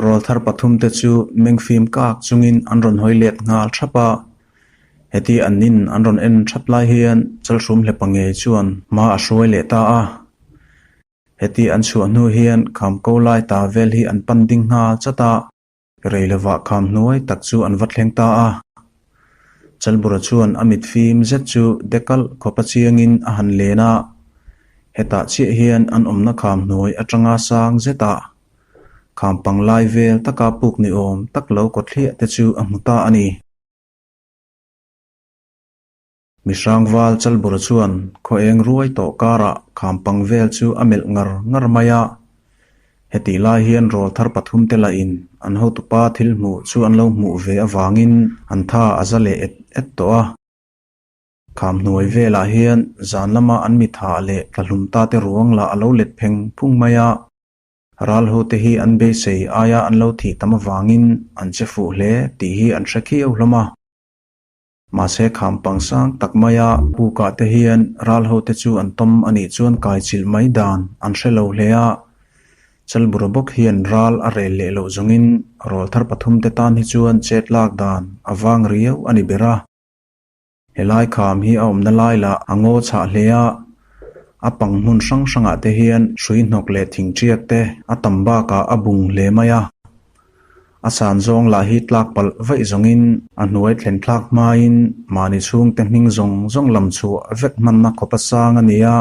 Rawlthar pathumte chu mengfim kak chungin an rawn hawi let nghal thap a. Heti an nin an rawn en thap lai hian Chalhrum hlepa ngei chuan hma a hruai leh ta a. Heti an chhuah hnu hian kham ko lai ta vel hi an pan ding nghal chat a. Rei lovah kham hnuai tak chu an va thleng ta a. Chalbura chuan a mit fim zet chu dekalh khawpa chiangin a han len a. Hetah chiah hian an awmna kham hnuai atanga sang zetah kham panglai vel taka puk ni awm tak lo kawthliah te chu a hmu ta a ni. Mihrangval Chalbura chuan khaw eng ruai tawh karah kham pang vel chu a melh ngar ngar mai a. Hetih lai hian rawl thar pathum te lahin an hotupa thil hmuh chu an lo hmuh ve avangin an tha a za leh et et tawh a. Kham hnuai velah hian zan lama an mitha leh tlahlum ta te ruang lah a lo let pheng phung mai a. Ral ho te hi an beisei aia an lo thih tam avangin an che fuh hle tih hi an hre khiau hlawm a. Mahse kham pang sang tak maia pukah te hian ral ho te chu an tawm a nih chuan kai chilh mai dan an hre lo hle a. Chalbura bawk hian ral a rel leh loh zawngin rawlthar pathum te tan hi chuan chet lak dan a vang riau a ni ber a. Helai kham hi a awmna lai lah a ngaw chhah hle a, a pang hmun hrang hrangah te hian hrui hnawk leh thing tiak te a tam bakah a bung hle mai a. A san zawng lah hi tlak palh vaih zawngin a hnuai thlen thlak hmain mahni chhungte hming zawng zawng lam chhuah vek hmanna khawp a sang a ni a.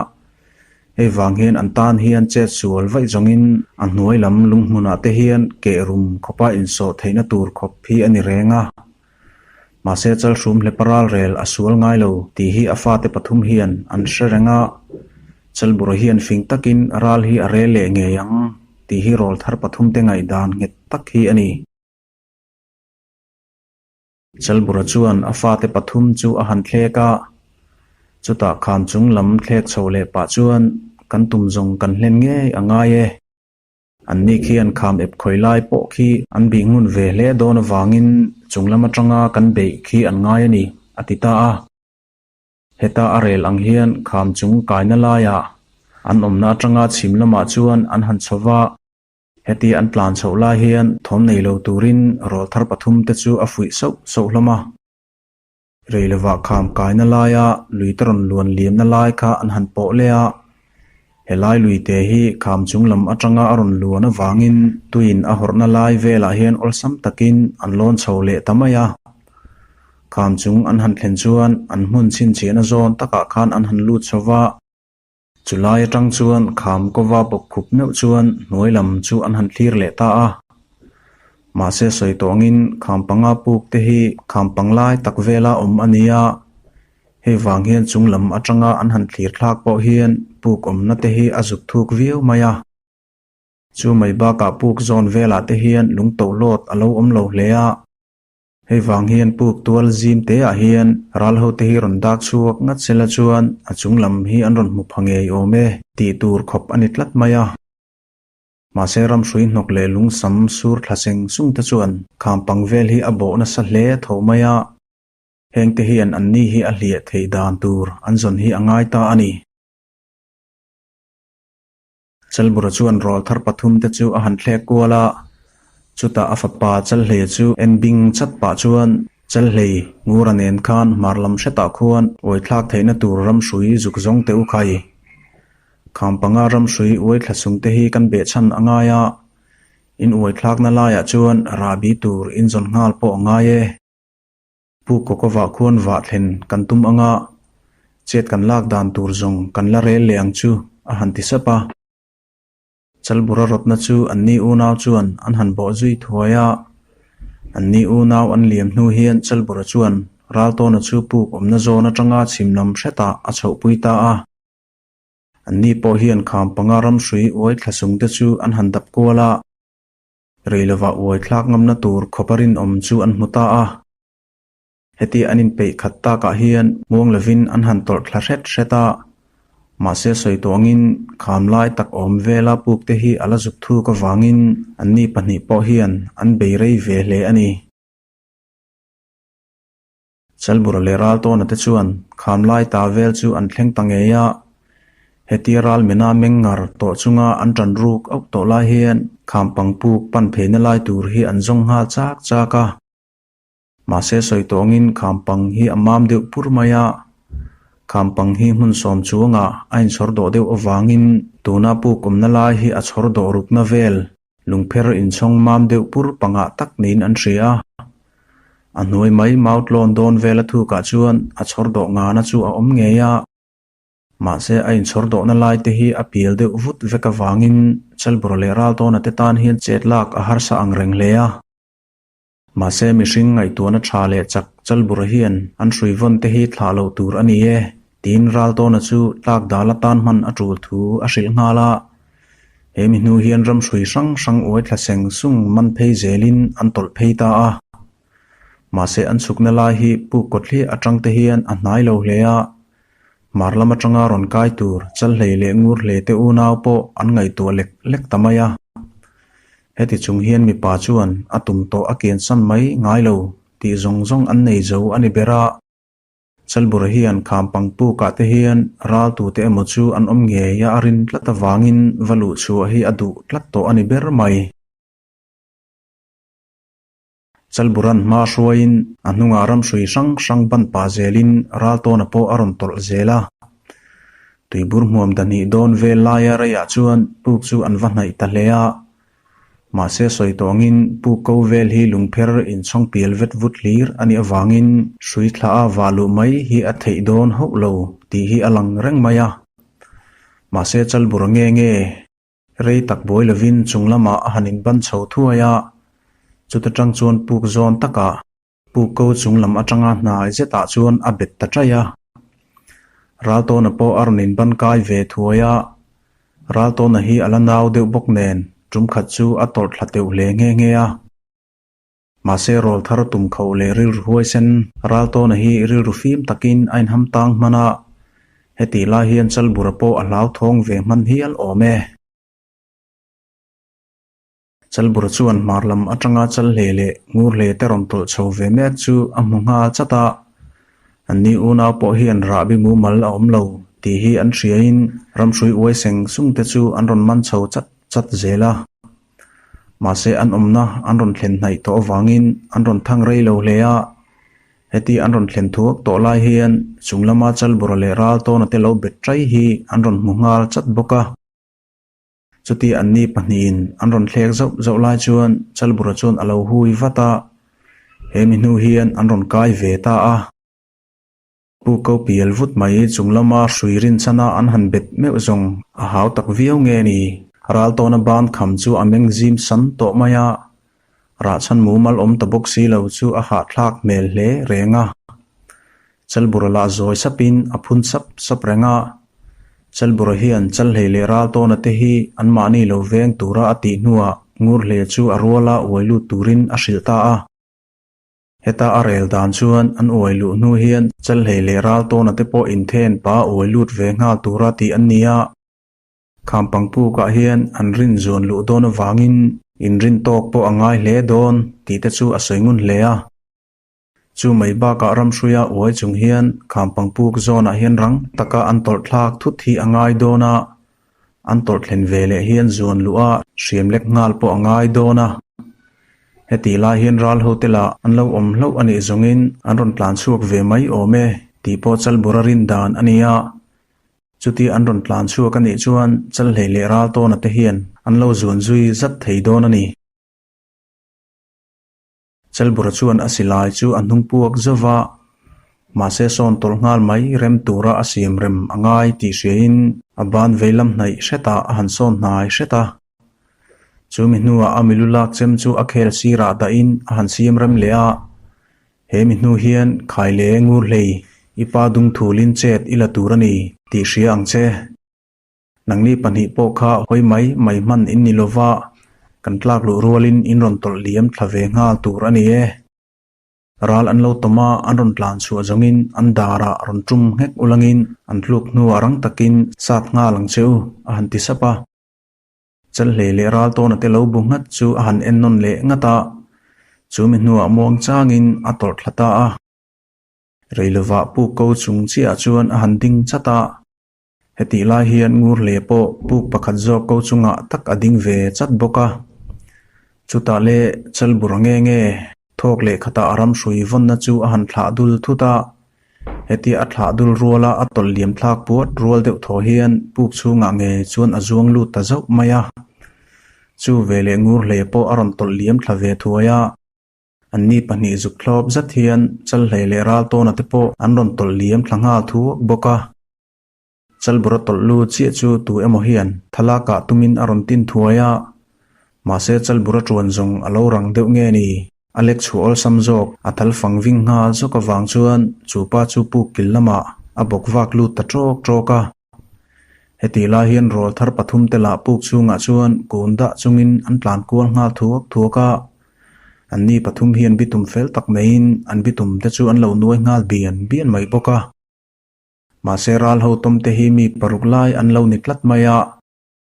Hei vang hian an tan hian chet sual vaih zawngin a hnuai lam lunghmunah te hian keh rum khawpa insawh theihna tur khawp hi a ni reng a. Mahse Chalhrum hlepa ralrel a sual ngai lo tih hi a fate pathum hian an hre reng a, Chalbura hian fing takin ral hi a rel leh ngei ang tih hi rawl thar pathum te ngaihdan nghet tak hi a ni. Chalbura chuan a fate pathum chu a han thlek a, chutah kham chung lam thlek chho leh pah chuan kan tum zawng kan hlen ngei a ngai e. Anni khian kham ep khawi lai pawh khi an bih ngun ve hle dawn avangin chung lam atanga kan beih khi an ngai a ni, a ti ta a. Heta a rel ang hian kham chung kaina laiah an awmna atanga chhim lamah chuan an han chho va, heti an tlan chhoh lai hian thawm nei lo turin rawl thar pathum te chu a fuih sauh sauh hlawm a. Rei lovah kham kaina laia lui te rawn luan liamna lai kha an han pawh leh a, helai lui te hi kham chung lam atanga a rawn luan avangin tuiin a hawrhna lai velah hian awlsam takin an lawn chho leh ta mai a. Kham chung an han thlen chuan an hmun chhinchhiahna zawn takah khan an han lut chho va, chulai atang chuan kham kawva bawk khup meuh chuan hnuai lam chu an han thlir leh ta a. Mahse sawi tawngin kham panga puk te hi kham pang lai tak vela awm a ni a, hei vang hian chung lam atanga an han thlir thlak pawh hian puk awmna te hi a zuk thuk viau mai a. Chu mai bakah puk zawn velah te hian lung tohlawt a lo awm lo hle a, hei vang hian puk tual zim te ah hian ral ho te hi rawn dak chhuak ngat sela chuan a chung lam hi an rawn hmu pha ngei awm e tih tur khawp a ni tlat mai a. Mahse ramhrui hnawk leh lungsam sur thla seng sung te chuan kham pang vel hi a bawh nasa hle tho mai a, heng te hian an ni hi a hliah theih dan tur an zawn hi a ngai ta a ni. Chalbura chuan rawl thar pathum te chu a han thlek kual a, chutah a fapa Chalhleia chu en bing chat pah chuan Chalhlei Ngura nen khan hmar lam hretah khuan uaithlak theihna tur ramhrui zuk zawng teh u khai. Kham panga ramhrui uai thla chung te hi kan beh chhan a ngai a, in uai thlakna laiah chuan rahbi tur in zawn nghal pawh a ngai e. Pu Kawkawah khuan vah thlen kan tum anga chet kan lak dan tur zawng kan la rel leh ang chu a han ti sap a. Chalbura rawtna chu anni unau chuan an han bawh zui thuai a, anni unau an liam hnu hian Chalbura chuan Raltawna chu puk awmna zawn atanga chhim lam hretah a chhohpui ta a. Anni pawh hian kham panga ramhrui uai thla sung te chu an han dap kual a, rei lovah uai thlak ngamna tur khawpa rinawm chu an hmu ta a. Heti an inpeih khat takah hian muang lovin an han tawrh thla hret hret a, mahse sawi tawngin kham lai tak awm vela puk te hi a la zuk thuk avangin anni pahnih pawh hian an bei rei ve hle a ni. Chalbura leh Raltawna te chuan kham lai ta vel chu an thleng ta ngei a, hetia ral mena meng ngar tawh chunga an tan ruk auh tawh lai hian Khampang puk pan pheina lai tur hi an zawng nghal chak chak a. Mahse sawi tawngin khampang hi a mam deuh pur mai a. Khampang hi hmun sawm chuangah a inchhawr dawh deuh avangin tuna puk awmna lai hi a chhawr dawh rukna vel lungpher inchhawng mam deuh pur pangah tak niin an hria a. A hnuai mai mau tlawn dawn vela thukah chuan a chhawr dawh ngana chu a awm ngei a. Mahse, a inchhawr dawhna lai te hi a pial deuh vut vek avangin Chalbura leh Raltawna te tan hian chet lak a harsa ang reng hle a. Mahse, mihring ngaihtuahna tha leh chak Chalbura hian an hrui vawn te hi thlah loh tur a ni e, tiin Raltawna chu tlak dal atan hman a tul thu a hrilh nghal a. He mi hnu hian ram hrui hrang hrang uai thla seng sung man phei zelin an tawlh phei ta a. Mahse, an chhukna lai hi puk kawthliah atang te hian a hnai lo hle a. Hmar lam atanga rawn kai tur Chalhlei leh Ngurhlei te unau pawh an ngaihtuah lek lek ta mai a. Heti chung hian mipa chuan a tum tawh a kiansan mai ngai lo tih zawng zawng an nei zo a ni ber a. Chalbura hian Khampang pukah te hian raltute emaw chu an awm ngei a a rin tlat avangin va luh chhuah hi a duh tlat tawh a ni ber mai. Chalburan hma hruaiin a hnungah ramhrui hrang hrang ban pah zelin Raltawna pawh a rawn tawlh zel a. Tuibur hmuam dahnih dawn vel laia reiah chuan puk chu an va hnaih ta hle a. Mahse sawi tawh angin puk ko vel hi lungpher inchhawng pial vet vut hlir a nih avangin hrui thla a vah luh mai hi a theih dawn hauh lo tih hi a lang reng mai a. Mahse Chalbura nge nge Rei tak buai lovin chung lamah a han inban chho thuai a, chuta tang chuan puk zawn takah puk ko chung lam atanga hnai zetah chuan a bet ta ṭaih a. Raltawna pawh a rawn inban kai ve thuai a, Raltawna hi a la nau deuh bawk nen ṭum khat chu a tawlh thla teuh hle nghe nghe a. Mahse rawlthar tum kho leh rilru huaisen Raltawna hi rilru fim takin a inham tang hman a, hetih lai hian Chalbura pawh a hlauthawng ve hman hial awm e. Chalbura chuan hmar lam atanga Chalhle leh Ngurhle te rawn tawlh chho ve mek chu a hmu nghal chat a, anni unau pawh hian rahbi mumal a awm lo tih hi an hriain ramhrui uai seng sung te chu an rawn man chho chat chat zel a. Mahse an awmna an rawn thlen hnaih tawh avangin an rawn thang rei lo hle a, heti an rawn thlen thuak tawh lai hian chung lama Chalbura leh Raltawna te lo bet ṭai hi an rawn hmu nghal chat bawk a. Chuti anni pahnihin an rawn thlek zauh zauh lai chuan Chalbura chuan a lo hui vat a, he mi hnu hian an rawn kai ve ta a. Pu ko pial vut mai chung lama hrui rinchhana an han bet meuh zawng a hau tak viau nge ni? Raltawna ban kham chu a meng zim san tawh mai a, rahchhan mumal awm ta bawk si lo chu a hahthlak hmel hle reng a. Chalbura lah zawi sapin a phun sap sap reng a. Chalbura hian Chalhlei leh Raltawna te hi anmahni lo veng tura a tih hnuah Ngurhle chu a ruala uai lut turin a hrilh ta a. Heta a rel dan chuan an uai luh hnu hian Chalhlei leh Raltawna te pawh inthen pa uai lut ve nghal tura tih an ni a. Khampang pukah hian an rin zuan luh dawn avangin inrin tawk pawh a ngai hle dawn tih te chu a sawi ngun hle a. Chu mai bakah ramhruia uai chung hian Khampang puk zawnah hian rang taka an tawlh thlak thut hi a ngai dawn a, An tawlh thlen ve leh hian zuan luh a hriam lek nghal pawh a ngai dawn a. Hetih lai hian ral hote lah an lo awm hlauh a nih zawngin an rawn tlan chhuak ve mai awm e tih pawh Chalbura rin dan a ni a. Chuti an rawn tlan chhuak a nih chuan Chalhlei leh Raltawna te hian an lo zuan zui zat thei dawn a ni. Chelbura chuan a silai chu a hnung puak zauh va, mahse sawn tawlh nghal mai rem tura a siam rem a ngai tih hriain a ban veilam hnaih hretah a han sawn hnai hret a. Chu mi hnuah a milu lak chem chu a khel sirah dahin a han siam rem leh a, He mi hnu hian khai le ngur hlei i pa dung thulin chet i la tur a ni tih hria ang che. Nangni pahnih pawh kha hawi mai mai hman in ni lova, kan tlak luh rualin in rawn tawlh liam thla ve nghal tur a ni e. Ral an lo tawm a, an rawn tlan chhuah zawngin an darah rawn tum nghek ulangin an tluk hnuah rang takin sat nghal ang che u, a han ti sap a. Chalhlei leh ral tawna te lo bu nghat chu a han en nawn leh ngat a, chu mi hnuah muang changin a tawlh thla ta a. Rei lovah puk ko chung chiah chuan a han ding chat a. Hetih lai hian Ngurhle pawh puk pakhat zawk ko chungah tak a ding ve chat bawk a. Chutah le Chalbura nge nge thawk leh khatah a ram hrui vawnna chu a han thlah dul thut a. Hetia a thlah dul ruala a tawlh liam thlak puat rual deuh thaw hian puk chhungah nge chuan a zuang lut ta zauh mai a. Chu veleh ngur hle pawh a rawn tawlh liam thla ve thuai a. Anni pahnih zuk thlawp zat hian Chalhlei leh Raltawna te pawh an rawn tawlh liam thla nghal thuak bawk a. Chalbura tawlh lu chiah chu tu emaw hian thala kah tumin a rawn tin thuai a, mahse Chalbura ṭuan zawng a lo rang deuh nge ni? A lek chhuah awlsam zawk, a thal fang ving nghal zawk avang chuan chu pa chu puk kil lamah a bawk vak lut ta ṭawk ṭawk a. Hetih lai hian rawl thar pathum te lah puk chhungah chuan kun dah chungin an tlan kual nghal thuak thuak a. Anni pathum hian bitum fel tak neiin an bitum te chu an lo nuai nghal bian bian mai bawk a. Mahse ral ho tawm te hi mi paruk lai an lo ni tlat mai a,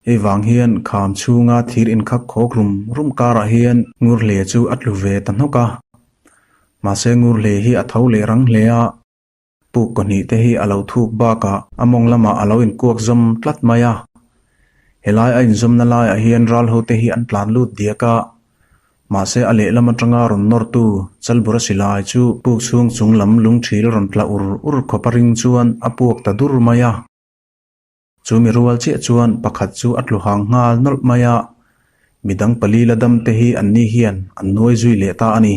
hei vang hian kham chhunga thir inkhak khawk rum rum karah hian Ngurhle chu a tlu ve ta hnawk a. Mahse Ngurhle hi a tho leh rang hle a, puk kawhnih te hi a lo thuk bakah a mawng lamah a lo inkuak zawm tlat mai a. Helai a inzawmna laiah hian ral ho te hi an tlan lut diak a, Mahse a lehlam atanga rawn nawrtu Chalbura silai chu puk chhung chung lam lungthil rawn tla ur ur khawp a ring chuan a puak ta dur mai a. Chu mi rual chiah chuan pakhat chu a tlu hang nghal nawlh mai a, midang pali la dam te hi anni hian an nuai zui leh ta a ni.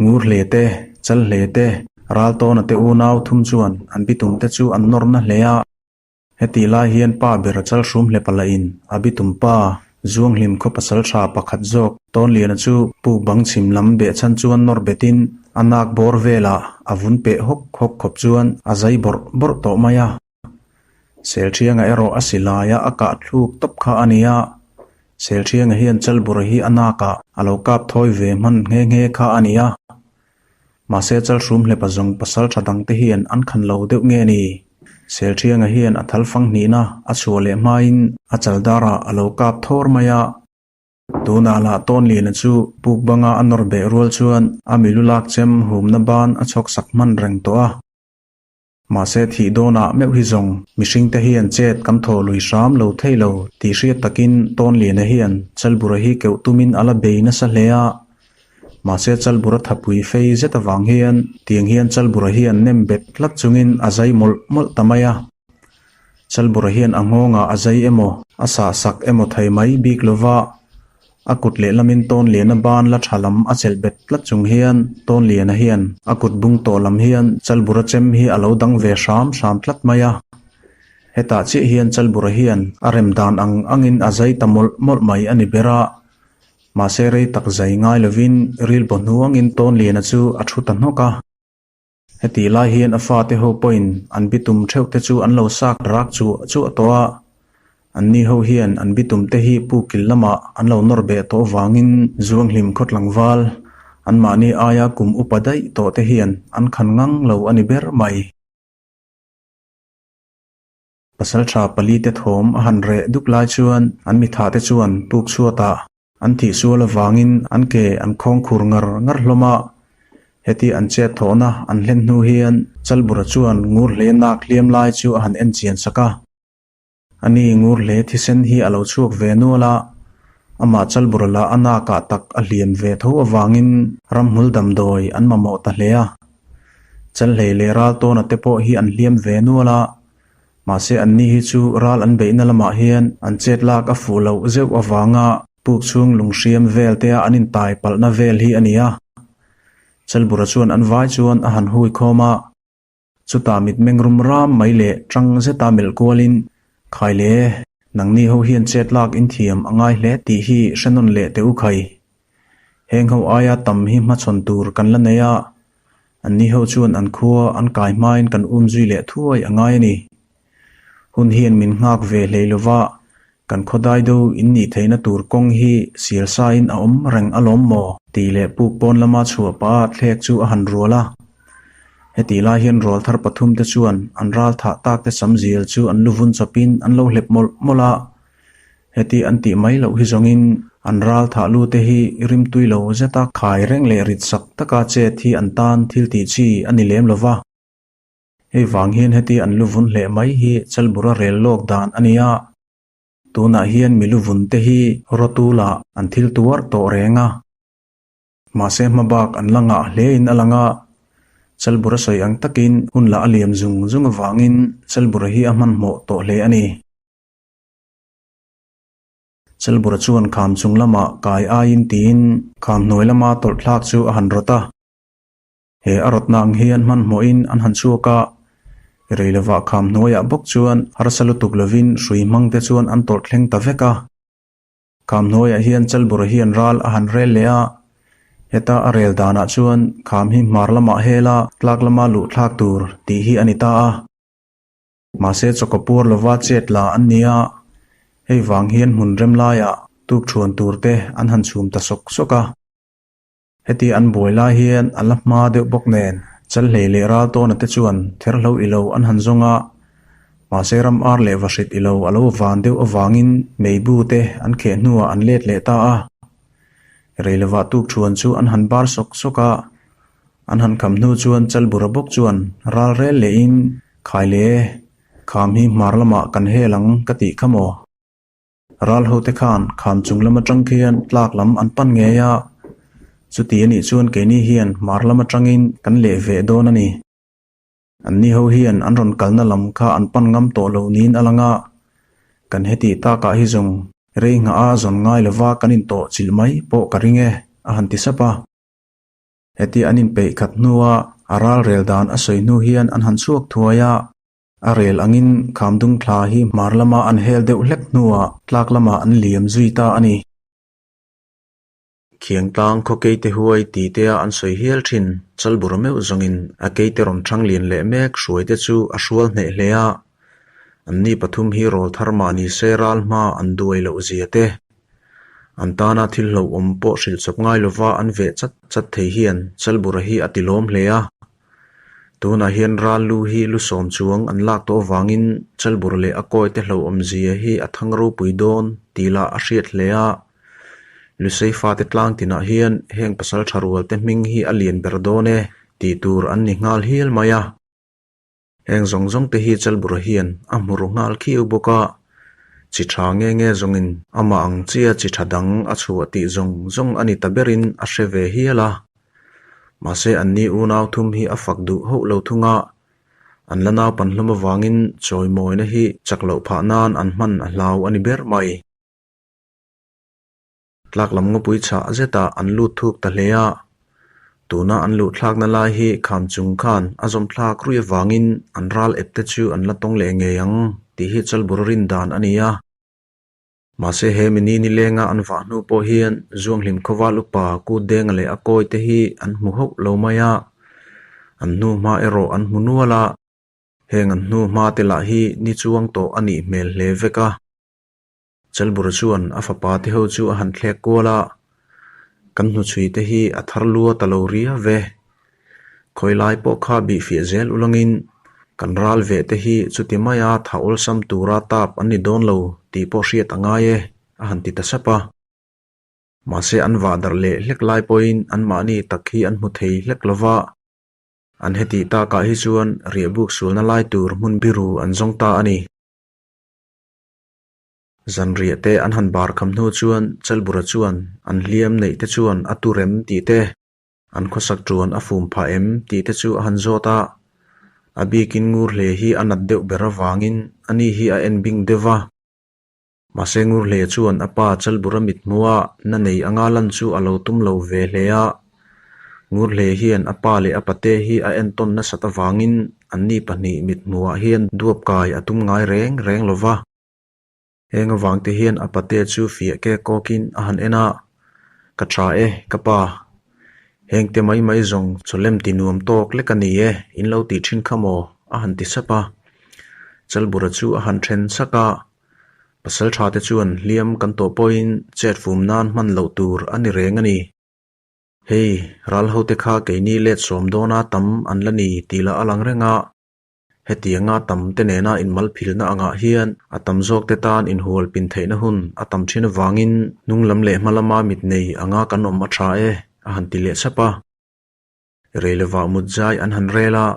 Ngur hle te, chal hle te, Raltawna te unau thum chuan an bitum te chu an nawr na hle a. Hetih lai hian pa ber a chal hrum hlep a la in, a bitum pa, Zuanghlim khaw pasal tha pakhat zawk Tawnliana chu puk bang chhim lam behchhan chuan nawr betin a nak bawr velah a vun peh hawk hawk khawp chuan a zai bawrh bawrh tawh mai a. Selṭhianga erawh a silaia a kah thluk tawp kha a ni a, Selṭhianga hian Chalbura hi a nakah a lo kap thawi ve hman nghe nghe kha a ni a. Mahse Chalhrum hlepa zawng pasal tha dangte hian an khan lo deuh nge ni? Selṭhianga hian a thal fang hnihna a chhuah leh hmain a chaldarah a lo kap thawr mai a. Tunah lah Tawnliana chu puk banga a nawr beh rual chuan a milu lak chem humna ban a chhawk sak hman reng tawh a. Mahse thih dawnah meuh hi zawng mihringte hian chet kan thaw lui hram lo thei lo tih hriat takin Tawnliana hian Chalbura hi keuh tumin a la bei nasa hle a. Mahse Chalbura thapui fei zet avang hian tiang hian Chalbura hian nem bet tlat chungin a zai mawlh mawlh ta mai a. Chalbura hian a nghawngah a zai emaw a sahsak emaw thei mai bik lova A kut lehlamin Tawnliana ban la tha lam a chelh bet tlat chung hian Tawnliana hian a kut bung tawh lam hian Chalbura chem hi a lo dang ve hram hram tlat mai a. Hetah chiah hian Chalbura hian a rem dan ang angin a zai ta mawlh mawlh mai a ni ber a. Mahse rei tak zai ngai lovin rilbaw hnuangin Tawnliana chu a thu ta hnawk a. Hetih lai hian a fate ho pawhin an bitum theuh te chu an lo sak rak chuah chuah tawh a, anni ho hian an bitum te hi pu kil lamah an lo nawr beh tawh vangin Zuanghlim khaw tlangval anmahni aia kum upa daih tawh te hian an khan ngang lo a ni ber mai. Pasalṭha pali te thawm a han reh duk lai chuan an mitha te chuan tuk chhuatah An thih sual avangin an ke an khawng khur ngar ngar hlawm a, heti an chet thawhna an hlen hnu hian Chalbura chuan ngur hle nak hliam lai chu a han en chian sak a. Ani ngur hle thisen hi a lo chhuak ve nual a, amah Chalbura lah a nakah tak a hliam ve tho avangin ramhmul damdawi an mamawh ta hle a. Chalhlei leh Raltawna te pawh hi an hliam ve nual a, Mahse anni hi chu ral an beihna lamah hian an chet lak a fuh loh zeuh avanga puk chhung lunghriam vel tea an intai palhna vel hi a ni a. Chalbura chuan an vai chuan a han hui khawm a. Chutah mitmeng rum ram mai leh tang zeta melh kualin, Khai le, nangni ho hian chet lak inthiam a ngai hle tih hi hre nawn leh teh u khai. Heng ho aia tam hi hmachhawn tur kan la nei a, Anni ho chuan an khua an kai hmain kan um zui leh thuai a ngai a ni. Hun hian min nghak ve hlei lova, kan khawdai do in nih theihna tur kawng hi sial sain a awm reng alawm maw? Tih leh puk pawn lama chhuah pah a thlek chu a han rual a. Hetih lai hian rual thar pathum te chuan an ral thah tak te sam zial chu an lu vun chawpin an lo hlep mawlh mawlh a. Heti an tih mai loh hi zawngin an ral thah lu te hi rimtui lo zeta khai reng leh rit sak taka chet hi an tan thil tih chi a ni lem lo va. Hei vang hian heti an lu vun hleh mai hi Chalbura rel lawk dan a ni a. Tunah hian mi luvun te hi rawtulah an thil tuar tawh reng a. Mahse hmabak an la ngah hlein a lang a, Chalbura sawi ang takin hun lah a liam zung zung avangin Chalbura hi a hmanhmawh tawh hle a ni. Chalbura chuan kham chung lamah kai aiin tiin kham hnuai lama tawlh thlak chu a han rawt a. He a rawtna ang hian hmanhmawhin an han chhuak a, rei lovah kham hnuaiah bawk chuan harsa lutuk lovin hrui hmang te chuan an tawlh thleng ta vek a. Kham hnuaiah hian Chalbura hian ral a han rel leh a, heta a rel danah chuan kham hi hmar lamah hel a, tlak lama luh thlak tur tih hi a ni ta a. Mahse chawkaw puar lova chet la an ni a, hei vang hian hmun rem laiah tuk thuan tur te an han chhum ta sawk sawk a. Heti an buai lai hian a la hma deuh bawk nen Chalhlei leh Raltawna te chuan therhlo i lo an han zawng a, mahse ram ar leh vahrit i lo a lo van deuh avangin meibu te an kheh hnuah an let leh ta a. Rei lovah tuk thuan chu an han bar sawk sawk a, an han kham hnu chuan Chalbura bawk chuan ral rel lehin Khai le, kham hi hmar lamah kan hel ang ka tih kha maw? Ral hote khan kham chung lam atang khian tlak lam an pan ngei a, chuti a nih chuan keini hian hmar lam atangin kan leh veh dawn a ni. Anni ho hian an rawn kalna lam kha an pan ngam tawh lo niin a lang a, kan heti takah hi zawng rei nghah a zawn ngai lova kan intawh chilh mai pawh ka ring e, a han ti sap a. Heti an inpeih khat hnua a ral rel dan a sawi hnu hian an han chhuak thuai a. A rel angin Khamdung thla hi hmar lama an hel deuh hlek hnuah tlak lamah an liam zui ta a ni. Khiangtlang khaw keite huai ti tea an sawi hial thin Chalbura meuh zawngin a keite rawn thang lian leh mek hruaite chu a hrual hneh hle a. Anni pathum hi rawl thar mah ni se ral hma an duai loh zia te, an tana thil hlauhawm pawh hrilh chawp ngai lova an veh chat chat thei hian Chalbura hi a tilawm hle a. Tunah hian ral lu hi lu sawm chuang an lak tawh avangin Chalbur leh a kawi te hlauhawmzia hi a thang ropui dawn tih lah a hriat hle a. Lusei fate tlang tinah hian heng pasal tha rual te hming hi a lian ber dawn e tih tur an ni nghal hial mai a. Heng zawng zawng te hi Chalbura hian a hmu ru nghal khiau bawk a, chi tha nge nge zawngin amah ang chia chi tha dang a chhuah tih zawng zawng a ni ta berin a hre ve hial a. Mahse anni unau thum hi a fak duh hauh lo thung a, an la naupan hlawm avangin chawimawina hi chak loh phah nan an hman a hlau a ni ber mai. Tlak lam ngawpui chhah zetah an lut thuk ta hle a, tuna an luh thlakna lai hi kham chung khan a zawm thlak ruih avangin an ral ep te chu an la tawng leh ngei ang tih hi Chalbura rin dan a ni a. Mahse he mini nilenga an vah hnu pawh hian Zuanghlim khawval upa Kut Denga leh a kawi te hi an hmu hauh lo mai a, an hnu hma erawh an hmu nual a, heng an hnu hma te lah hi ni chuang tawh a nih hmel hle vek a. Chalbura chuan a fapa te ho chu a han thlek kual a, Kan hnuchhui te hi a thar lua ta lo ria ve. Khawi lai pawh kha bih fiah zel ulangin kan ral veh te hi chuti maia tha awlsam tura tap an ni dawn lo tih pawh hriat a ngai e, a han ti ta sap a. Mahse an vah darh leh hlek lai pawhin anmahni tak hi an hmu thei hlek lo va. An hetih takah hi chuan riahbuk sualna lai tur hmun biru an zawng ta a ni. Zanriah te an han bar kham hnu chuan Chalbura chuan an hliam neih te chuan a tu rem tih te, an khawsak ṭuan a fum phah em tih te chu a han zawt a. A bikin ngur hle hi a nat deuh ber avangin ani hi a en bing deuh va. Mahse ngur hle chuan a pa Chalbura mithmuha na nei anga lan chu a lo tum lo ve hle a. Ngur hle hian a pa leh a pate hi a entawn nasat avangin anni pahnih mithmuhah hian duap kai a tum ngai reng reng lo va. Heng avang te hian a pate chu fiah ke kawkin a han en a, Ka tha e, ka pa. Heng te mai mai zawng chawlem ti nuam tawk lek a ni e, in lo tih thin kha maw? a han ti sap a. Chalbura chu a han then sak a, Pasal tha te chuan hliam kan tawh pawhin chet fum nan hman loh tur a ni reng a ni. Hei, ral hote kha keini let sawm dawna tam an la ni tih lah a lang reng a. Hetianga tam te nena inmalphilna angah hian a tam zawk te tan inhual pin theihna hun a tam thin avangin hnung lam leh hma lama mit nei anga kan awm a tha e, a han ti leh sap a. Rei lovah mut zai an han rel a,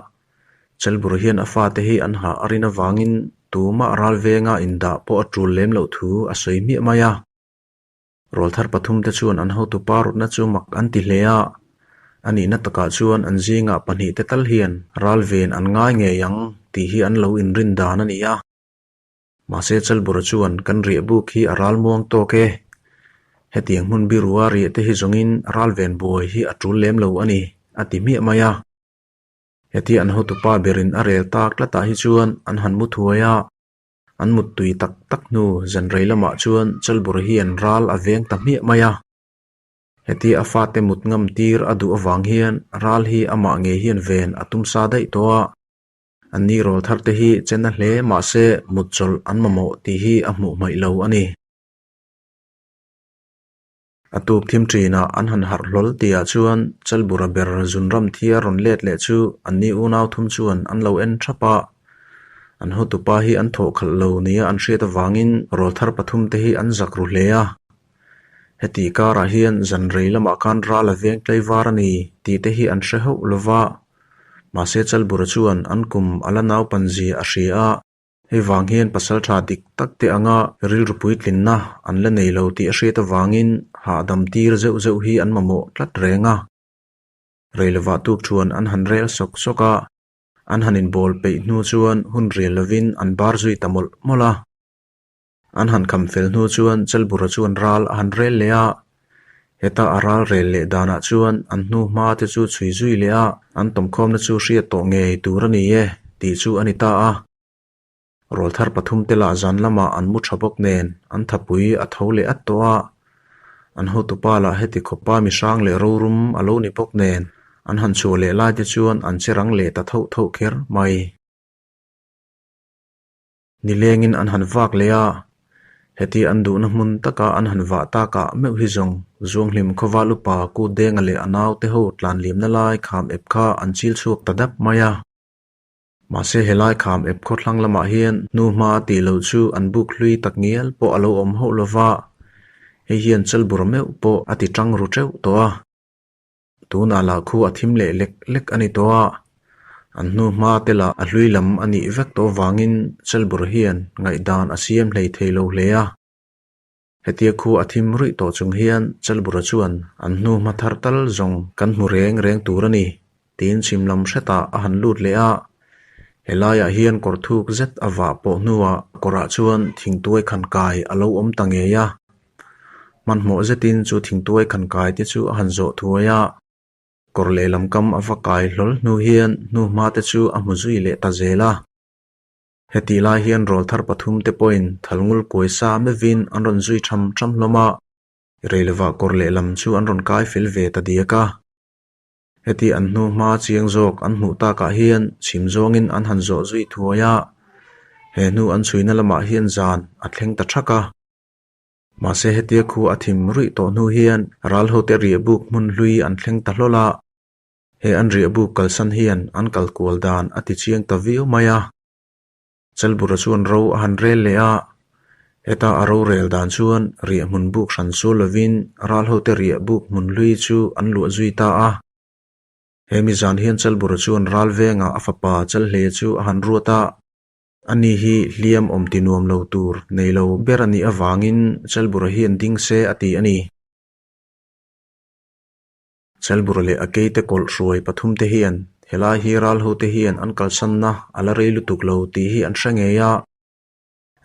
Chalbur hian a fate hi an hah a rin avangin tumah ral venga indah pawh a tul lem loh thu a sawi hmiah mai a. Rawlthar pathumte chuan an hotupa rawtna chu mak an ti hle a, a nihna takah chuan an zingah pahnihte tal hian ral ven an ngai ngei ang tih hi an lo inrin dan a ni a. Mahse Chalbura chuan kan riah buk hi a ral muang tawk e, hetiang hmun birua riah te hi zawngin ral ven buai hi a tul lem lo a ni, a ti hmiah mai a. Hetia an hotupa berin a rel tak tlatah hi chuan an han mu thuai a. An muttui tak tak hnu zan rei lamah chuan Chalbur hian ral a veng ta hmiah mai a. Hetia a fate mut ngam tir a duh avang hian ral hi amah ngei hian ven a tum sa daih tawh a. An ni rawl thar te hi chen a hle mahse mut chawlh an mamawh tih hi a hmuh hmaih lo a ni. A tuk thim thinah an han harh hlawl tihah chuan Chalbura ber zunram thia rawn let leh chu an ni unau thum chuan an lo en thap a. An hotupa hi an thawh khalh lo nia an hriat avangin rawlthar pathum te hi an zak ru hle a. Heti karah hian zan rei lamah khan ral a veng tlaivar a ni tih te hi an hre hauh lova. Mahse Chalbura chuan an kum a la naupanzia a hria a. Hei vang hian pasal tha dik tak te anga rilru puitlinna an la nei lo tih a hriat avangin hahdam tir zeuh zeuh hi an mamawh tlat reng a. Rei lovah tuk chuan an han rel sawk sawk a, an han inbawl peih hnu chuan hun rial lovin an bar zui ta mawlh mawlh a. An han kham fel hnu chuan Chalbura chuan ral a han rel leh a, heta a ral rel leh danah chuan an hnu hma te chu chhui zui leh a, an tawmkhawmna chu hriat tawh ngei tur a ni e tih chu a ni ta a. Rawlthar pathum te lah zan lamah an mu tha bawk nen an thapui a tho leh at tawh a, an hotupa lah heti khawpa mihrang leh rorum a lo ni bawk nen an han chhuah leh lai te chuan an che rang leh ta thoh thoh kher mai. Nilengin an han vak leh a, heti an duhna hmun taka an han vah takah meuh hi zawng Zuanghlim khawval upa Kut Denga leh a naute ho tlan liamna lai kham ep kha an chil chhuak ta dap mai a. Mahse helai kham ep khawthlang lamah hian hnuhma tih loh chu an buk hlui tak ngial pawh a lo awm hauh lova, hei hian Chalbur meuh pawh a ti tang ru teuh tawh a. Tunah lah khu a thim leh lek lek a ni tawh a, an hnu hma te lah a hlui lam a nih vek tawh vangin Chelbur hian ngaihdan a siam hlei thei lo hle a. Hetia khu a thim ruih tawh chung hian Chelbura chuan an hnu hma thar tal zawng kan hmu reng reng tur a ni tiin chhim lam hretah a han lut leh a. Helaiah hian kawr thuk zet a vah pawh hnuah kawrah chuan thingtuai khan kai a lo awm ta ngei a. Hmanhmawh zetin chu thingtuai khan kai te chu a han zawh thuai a, kawr lehlam kam a va kai hlawl hnu hian hnuhma te chu a hmu zui leh ta zel a. Hetih lai hian rawlthar pathum te pawhin thalngul kuai sa mevin an rawn zui tham tham hlawm a, reilovah kawr lehlam chu an rawn kai fel ve ta diak a. Heti an hnuhma chiang zawk an hmuh takah hian chhim zawngin an han zawh zui thuai a, he hnu an chhuina lamah hian zan a thleng ta thak a. Mahse hetia khu a thim ruih tawh hnu hian ral hote riahbuk hmun hlui an thleng ta hlawl a, he an riahbuk kalsan hian an kal kual dan a ti chiang ta viau mai a. Chalbura chuan ro a han rel leh a, heta a rorel dan chuan riah hmun buk hran sual lovin ral hote riahbuk hmun hlui chu an luah zui ta a. He mi zan hian Chalbura chuan ral vengah a fapa Chalhle chu a han ruat a. Ani hi hliam awm ti nuam lo tur nei lo ber a nih avangin Chalbura hian ding se a ti a ni. Chalbura leh a keite kawlh hruai pathum te hian helai hi ral ho te hian an kalsanna a la rei lutuk lo tih hi an hre ngei a,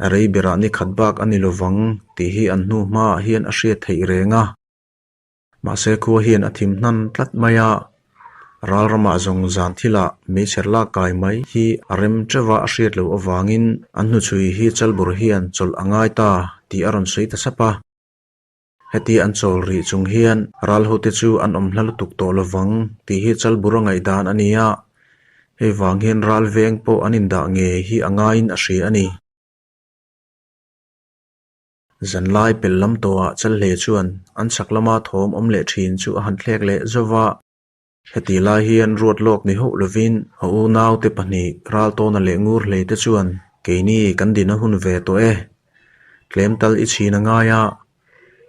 a rei berah ni khat bak a ni lovang tih hi an hnu hmaah hian a hriat theih reng a. Mahse khua hian a thim hnan tlat mai a, ral ramah zawng zan thilah meichher lak kai mai hi a rem teuh a a hriat loh avangin an hnuchhui hi Chalbur hian chawlh a ngai ta tih a rawn sawi ta sap a. Heti an chawl rih chung hian ral hote chu an awm hla lutuk tawh lovang tih hi Chalbur a ngaihdan a ni a, hei vang hian ral veng pawh an indah ngei hi a ngaiin a hria a ni. Zanlai pel lam tawhah Chalhle chuan an chhak lama thawm awm leh thin chu a han thlek leh zauh va. Hetih lai hian ruat lawk ni hauh lovin a unaute pahnih Raltawna leh Ngurhlei te chuan keini kan din a hun ve tawh e. Tlem tal i chhin a ngai a,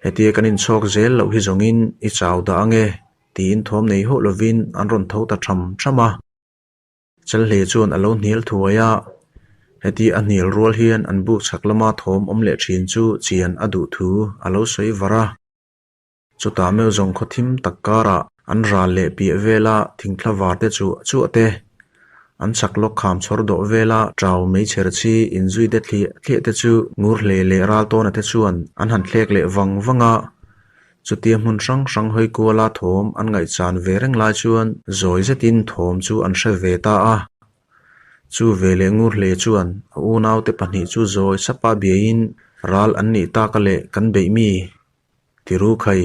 hetia kan inchhawk zel loh hi zawngin i chau dah ange tiin thawm nei hauh lovin an rawn tho ta tham tham a. Chalhle chuan a lo hnial thuai a, Heti a hnial rual hian an buk chhak lama thawm awm leh thin chu chian a duh thu a lo sawi var a. Chutah meuh zawng khaw thim tak karah an ral leh piah vela thingthla var te chuah chuah te, an chhak lawk kham chhawr dawh vela tau meichher chi inzui te thliah thliah te chu ngur hle leh ral tawna te chuan an han thlek leh vang vang a. Chutia hmun hrang hrang hawi kuala thawm an ngaihchan ve reng lai chuan zawi zetin thawm chu an hre ve ta a. Chu ve leh ngur hle chuan a unaute pahnih chu zawi sapa biaiin ral an nih taka leh kan beih mi Tiru khai,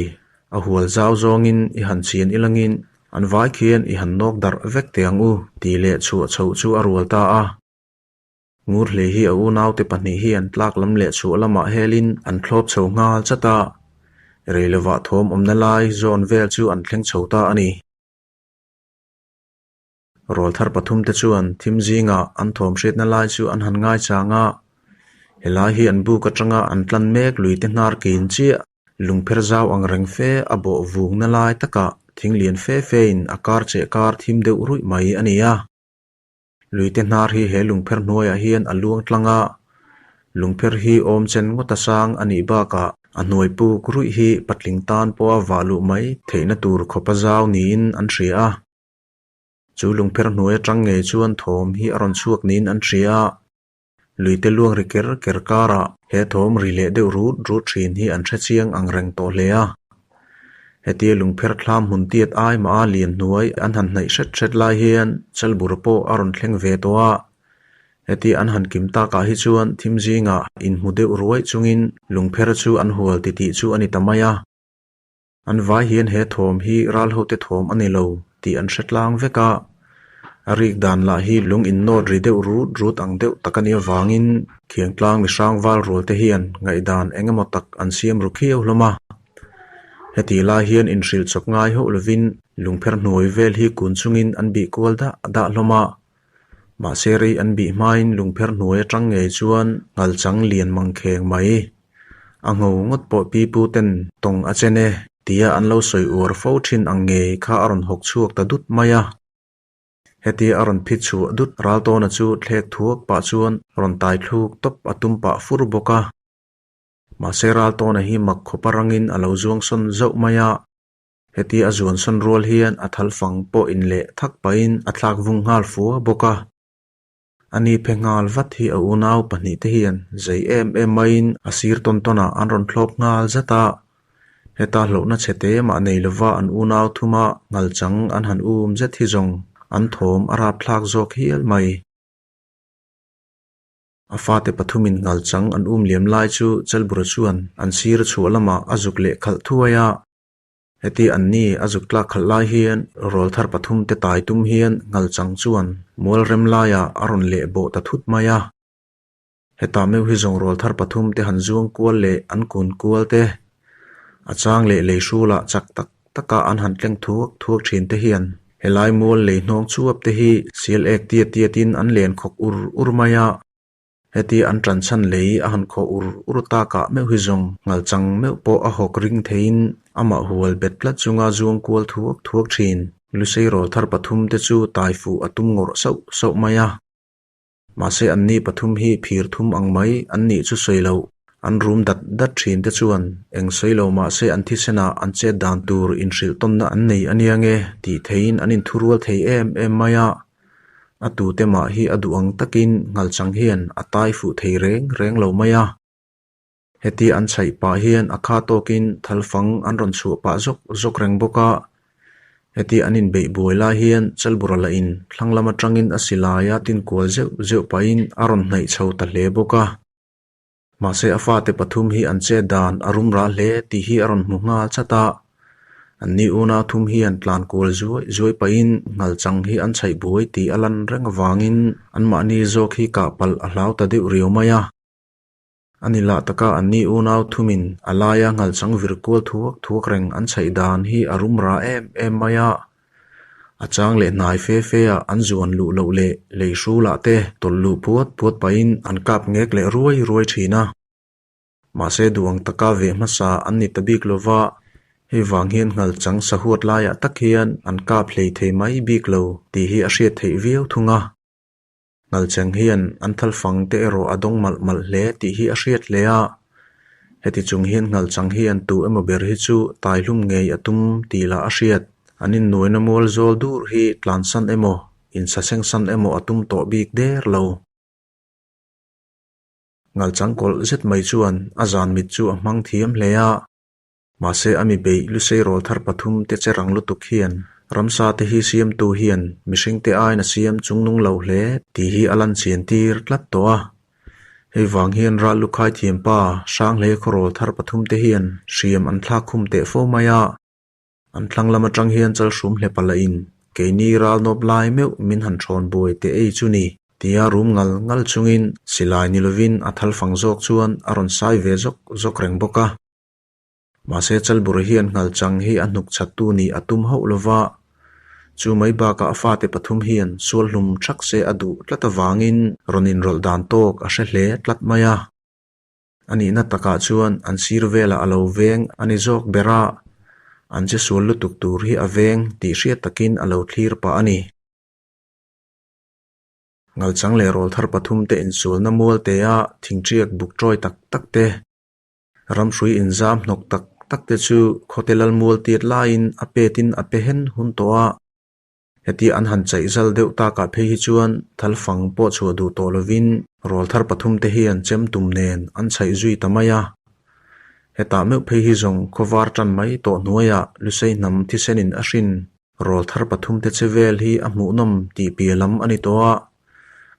a hual zau zawngin i han chian ilangin an vai khian i han nawk darh vek teh ang u tih leh chhuah chhoh chu a rual ta a. Ngur hle hi a unaute pahnih hian tlak lam leh chhuah lamah helin an thlawp chho nghal chat a, rei lovah thawm awmna lai zawn vel chu an thleng chho ta a ni. Rawlthar pathumte chuan thim zingah an thawm hriatna lai chu an han ngaichang a, helai hi an buk atanga an tlan mek luite hnar kin chiah lungpher zau ang reng fe a bawh vungna lai takah thing lian fe fein a kar cheh kar thim deuh ruih mai a ni a. Luite hnar hi he lungpher hnuaiah hian a luang tlang a, lungpher hi awm chen ngawt a sang a nih bakah a hnuai puk ruih hi patling tan pawha vah luh mai theihna tur khawpa zau niin an hria a. Chu lungpher hnuai atang ngei chuan thawm hi a rawn chhuak niin an hria a, luite luang ri ker ker karah he thawm ri leh deuh rut rut thin hi an hre chiang ang reng tawh hle a. Hetia lungpher thlam hmun tiat ai mah a lian hnuai an han hnaih hret hret lai hian Chalbur pawh a rawn thleng ve tawh a, hetia an han kim takah hi chuan thim zingah inhmu deuh ruai chungin lungpher chu an hual titih chu a ni ta mai a. An vai hian he thawm hi ral hote thawm a ni lo tih an hre tlang vek a, a rik dan lah hi lung innawt ri deuh rut rut ang deuh tak a nih avangin Khiangtlang mihrang val rual te hian ngaihdan eng emaw tak an siam ru khiau hlawm a. Hetih lai hian inhrilh chawp ngai hauh lovin lungpher hnuai vel hi kun chungin an bih kual dah dah hlawm a. Mahse rei an bih hmain lungpher hnuai atang ngei chuan nghalchang lian mangkheng mai. A ngho ngawt pawh pipu ten tawng a chen e tia an lo sawi uar fo thin ang ngei kha a rawn hawk chhuak ta dut mai a. Hetia a rawn phit chhuah dut Raltawna chu thlek thuak pah chuan rawn tai thluk tawp a tum pah fur bawk a. Mahse Raltawna hi mak khawpa rangin a lo zuang sawn zauh mai a. Hetia a zuan sawn rual hian a thal fang pawh in leh thak pahin a thlak vung nghal fua bawk a. A ni phe nghal vat hi a unau pahnihte hian zei em em maiin a sir tawn tawnah an rawn thlawp nghal zat a. Heta hlauhna chhe te mah nei lova an unau thuma nghalchang an han um zet hi zawng an thawm a rapthlak zawk hial mai. A fate pathumin nghalchang an um liam lai chu Chelbura chuan an sir chhuah lamah a zuk leh khalh thuai a. Heti an ni a zuk tlak khalh lai hian rawlthar pathum te tai tum hian nghalchang chuan mual rem laiah a rawn leh bawh ta thut mai a. Hetah meuh hi zawng rawlthar pathum te han zuang kual leh an kun kual te, a chang leh lei hrulah chak tak taka an han tleng thuak thuak thin te hian helai mual lei hnawng chuap te hi sial ek tiat tiatin an len khawk ur ur mai a. Heti an ṭan chhan lei a han khawh ur ur takah meuh hi zawng nghalchang meuh pawh a hawk ring theiin amah hual bet tlat chunga zuang kual thuak thuak ṭhin. Lusei rawl thar pathum te chu tai fuh a tum ngawrh sauh sauh mai a. Mahse anni pathum hi phir thum ang mai an nih chu sawi loh. An rum dat dat ṭhin te chuan eng sawi lo mahse an thisenah an chet dan tur inhrilh tawnna an nei a nia nge tih theiin an inthurual thei em em mai a. A tute mah hi a duh ang takin nghalchang hian a tai fuh thei reng reng lo mai a. Heti an chhaih pah hian a kha tawkin thalfang an rawn chhuah pah zawk zawk reng bawk a. Heti an inbeih buai lai hian Chalbura lah in thlang lam atangin a silai a tinkual zeuh zeuh pahin a rawn hnaih chho ta hle bawk a. Mahse a fate pathum hi an chet dan a rum rah hle tih hi a rawn hmu nghal chat a. Anni unau thum hian tlan kual zuai zuai pahin nghalchang hi an chhaih buai tih a lan reng avangin anmahni zawk hi kah palh a hlau ta deuh riau mai a. A ni lah taka anni unau thumin a laia nghalchang vir kual thuak thuak reng an chhaih dan hi a rum rah em em mai a. A chang leh hnai fe fe ah an zuan luh loh leh lei hrulah te tawlh luh puat puat pahin an kap ngek leh ruai ruai thin a. Mahse duh ang taka veh hmasa an ni ta bik lova, hei vang hian nghalchang sahuat laiah tak hian an kap hlei thei mai bik lo tih hi a hriat theih viau thung a. Nghalcheng hian an thalfang te erawh a dawng malh malh hle tih hi a hriat hle a. Heti chung hian Nghalchang hian tu emaw ber hi chu taihlum ngei a tum tih lah a hriat. An innuaina mual zawl dur hi tlansan emaw, insasengsan emaw a tum tawh bik der lo. Nghalchang kawlh zet mai chuan a zan mit chu a hmang thiam hle a. Mahse a mi beih lusei rawl thar pathum te che rang lutuk hian ramsa te hi siamtu hian mihring te aiin a siam chungnung lo hle tih hi a lan chian tir tlat tawh a. Hei vang hian ral lukhai thiampa Hranghleia khawrawl thar pathum te hian hriam an thlak khum teh fo mai a. An thlang lam atang hian chalhrum hlepa lah in keini ral nawp lai meuh min han thawn buai teh ei chu ni tia rum ngal ngal chungin silai ni lovin a thalfang zawk chuan a rawn sai ve zawk zawk reng bawk a. Mahse Chalbura hian Nghalchang hi a hnuk chhattu nih a tum hauh lova, chu mai bakah a fate pathum hian sual hlum thak se a duh tlat avangin rawn inrawlh dan tawk a hre hle tlat mai a. A nihna takah chuan an sir velah a lo veng a ni zawk ber a, an che sual lutuk tur hi a veng tih hriat takin a lo thlir pah a ni. Nghalchang leh rawlthar pathum te insualna mualte-a thingṭiak buk ṭawi tak tak te, Ramhrui inzam hnawk tak tak te chu khawte lalmual tiat laiin a petin a pe hen hun tawh a. Hetia an han chaih zal deuh takah phei hi chuan thalfang pawh chhuah duh tawh lovin rawlthar pathum te hian chem tum nen an chhaih zui ta mai a. Hetah meuh phei hi zawng khawvar tan mai tawh hnuaiah Lusei hnam thisenin a hrin rawlthar pathum te che vel hi a hmuhnawm tih piah lam a ni tawh a.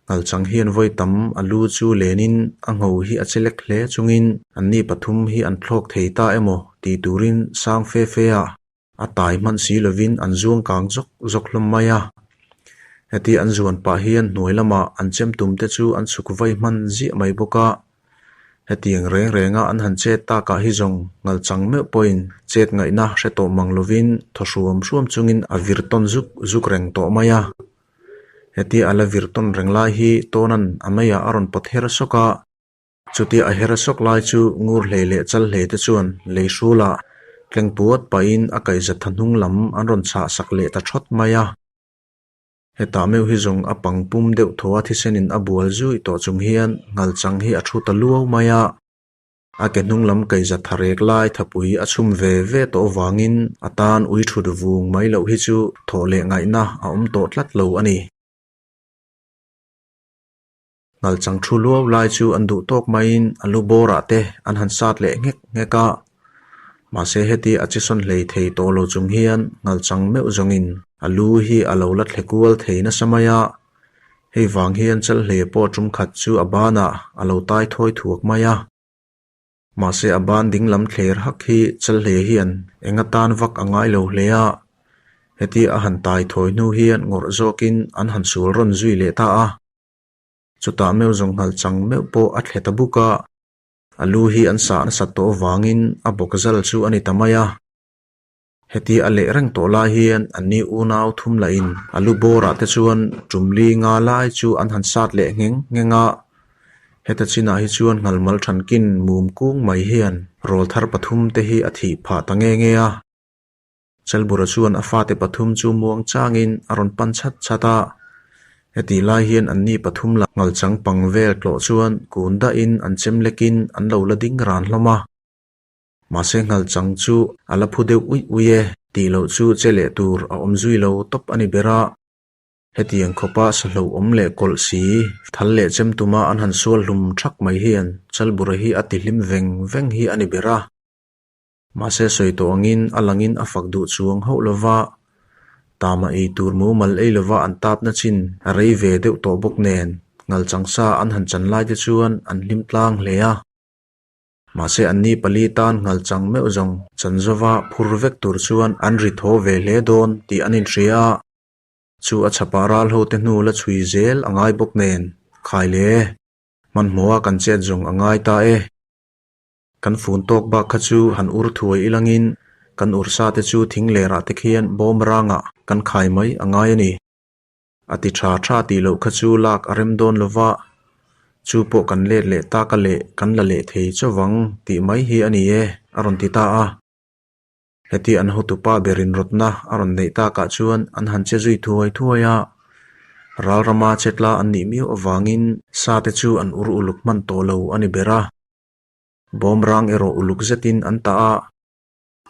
Nghalchang hian vawi tam a lu chu lenin a ngho hi a che lek hle chungin anni pathum hi an thlawk thei ta emaw tih turin sang fe fe a a tai hman si lovin an zuang kang zawk zawk hlawm mai a. Heti an zuan pah hian hnuai lamah an chem tum te chu an chhuk vai hman ziah mai bawk a. Hetiang reng renga an han chet takah hi zawng Nghalchang meuh pawhin chet ngaihna hre tawh mang lovin thaw hruam hruam chungin a vir tawn zuk zuk reng tawh mai a. Hetia a la vir tawn reng lai hi Tawna'n a meiah a rawn pawt her sawk a, chutia a her sawk lai chu ngur hlei leh chal hlei te chuan lei hrulah tleng puat pahin a kaihza tha hnung lam an rawn chhah sak leh ta thawt mai a. Hetah meuh hi zawng a pang pum deuh thaw a thisenin a bual zui tawh chung hian Nghalchang hi a thu ta luau mai a. A ke hnung lam kaihza tha rek lai thapui a chhum ve ve tawh avangin a tan ui thut vung mai loh hi chu thawh leh ngaihna a awm tawh tlat lo a ni. Nghalchang thu luau lai chu an duh tawk maiin a lu bawrah te an han sat leh nghek nghek a. Mahse heti a che sawn hlei thei tawh lo chung hian Nghalchang meuh zawngin a lu hi a lo la thle kual thei nasa mai a. Hei vang hian Chalhlei pawh tum khat chu a banah a lo tai thawi thuak mai a. Mahse a ban ding lam thler hak hi Chalhlei hian eng atan vak a ngai lo hle a. Hetia a han tai thawi hnu hian ngawrh zawkin an han sual rawn zui leh ta a. Chutah meuh zawng nghal chang meuh pawh a thle ta buk a. A lu hi an sah nasat tawh avangin a bawk zal chu a ni ta mai a. Heti a leh reng tawh lai hian anni unau thum lahin a lu bawrah te chuan tum li nga lai chu an han sat leh ngheng ngheng a. Heta chinah hi chuan nghalmal thankin mum kung mai hian rawlthar pathum te hi a thih phah ta nge nge a. Chalbura chuan a fate pathum chu muang changin a rawn pan chhat chhat a. Heti lai hian anni pathum lah nghalchang pang vel tlawh chuan kun dahin an chem lekin an lo la ding ran hlawm a. Mahse Nghalchang chu a la phu deuh uih uih e tih loh chu che leh tur a awm zui lo tawp a ni ber a. Hetiang khawpa sahlo awm leh kawlh si, thal leh chem tuma an han sual hlum thak mai hian Chalbura hi a ti hlim veng veng hi a ni ber a. Mahse sawi tawh angin a langin a fak duh chuang hauh lova, tama ei tur mumal ei lova an tapna chin a rei ve deuh tawh bawk nen Nghalchang sa an han chan lai te chuan an hlim tlang hle a. Mahse anni pali tan nghalchang meuh zawng Chanzova phur vek tur chuan an ri thaw ve hle dawn tih an inhria a. Chu a chhapah ral ho te hnu la chhui zel a ngai bawk nen, khai le, hmanhmawha kan chet zawng a ngai ta e. Kan fun tawk bak kha chu han ur thuai ilangin kan ursa te chu thing lerah te khian bawm rangah kan khai mai a ngai a ni. A ti tha tha tih loh kha chu lak a rem dawn lo va, chu pawh kan let leh tak a leh kan la leh thei chauh ang tih mai hi a ni e, a rawn ti ta a. Heti an hotupa berin rawtna a rawn neih takah chuan an han che zui thuai thuai a. Ralrama chetla an nih miau avangin sa te chu an ur uluk hman tawh lo a ni ber a. Bawmrang erawh uluk zetin an tah a.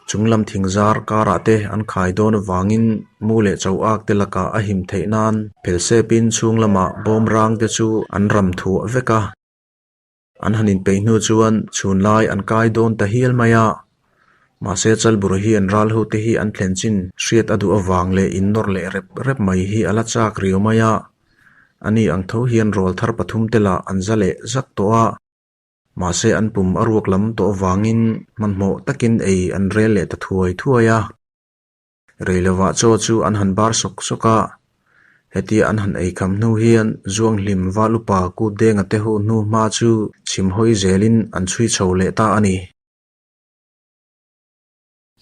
Chunglam thingzar karah te an khai dawn avangin mu leh cho ak te lakah a him theih nan phelsepin chhung lamah bawmrang te chu an ram thuah vek a. An han inpeih hnu chuan chhunlai an kai dawn ta hial mai a. Mahse Chalbura hian ral ho te hi an thlen chin hriat a duh avang leh innawr leh rep rep mai hi a la chak riau mai a. Ani ang tho hian rawl thar pathum te lah an za leh zak tawh a. Mahse an pum a ruak lam tawh avangin hmanhmawh takin ei an rel leh ta thuai thuai a. Rei lovah chaw chu an han bar sawk sawk a, hetia an han ei kham hnu hian Zuanghlim val upa kut denga te ho hnu hma chu chhim hawi zelin an chhui chho leh ta a ni.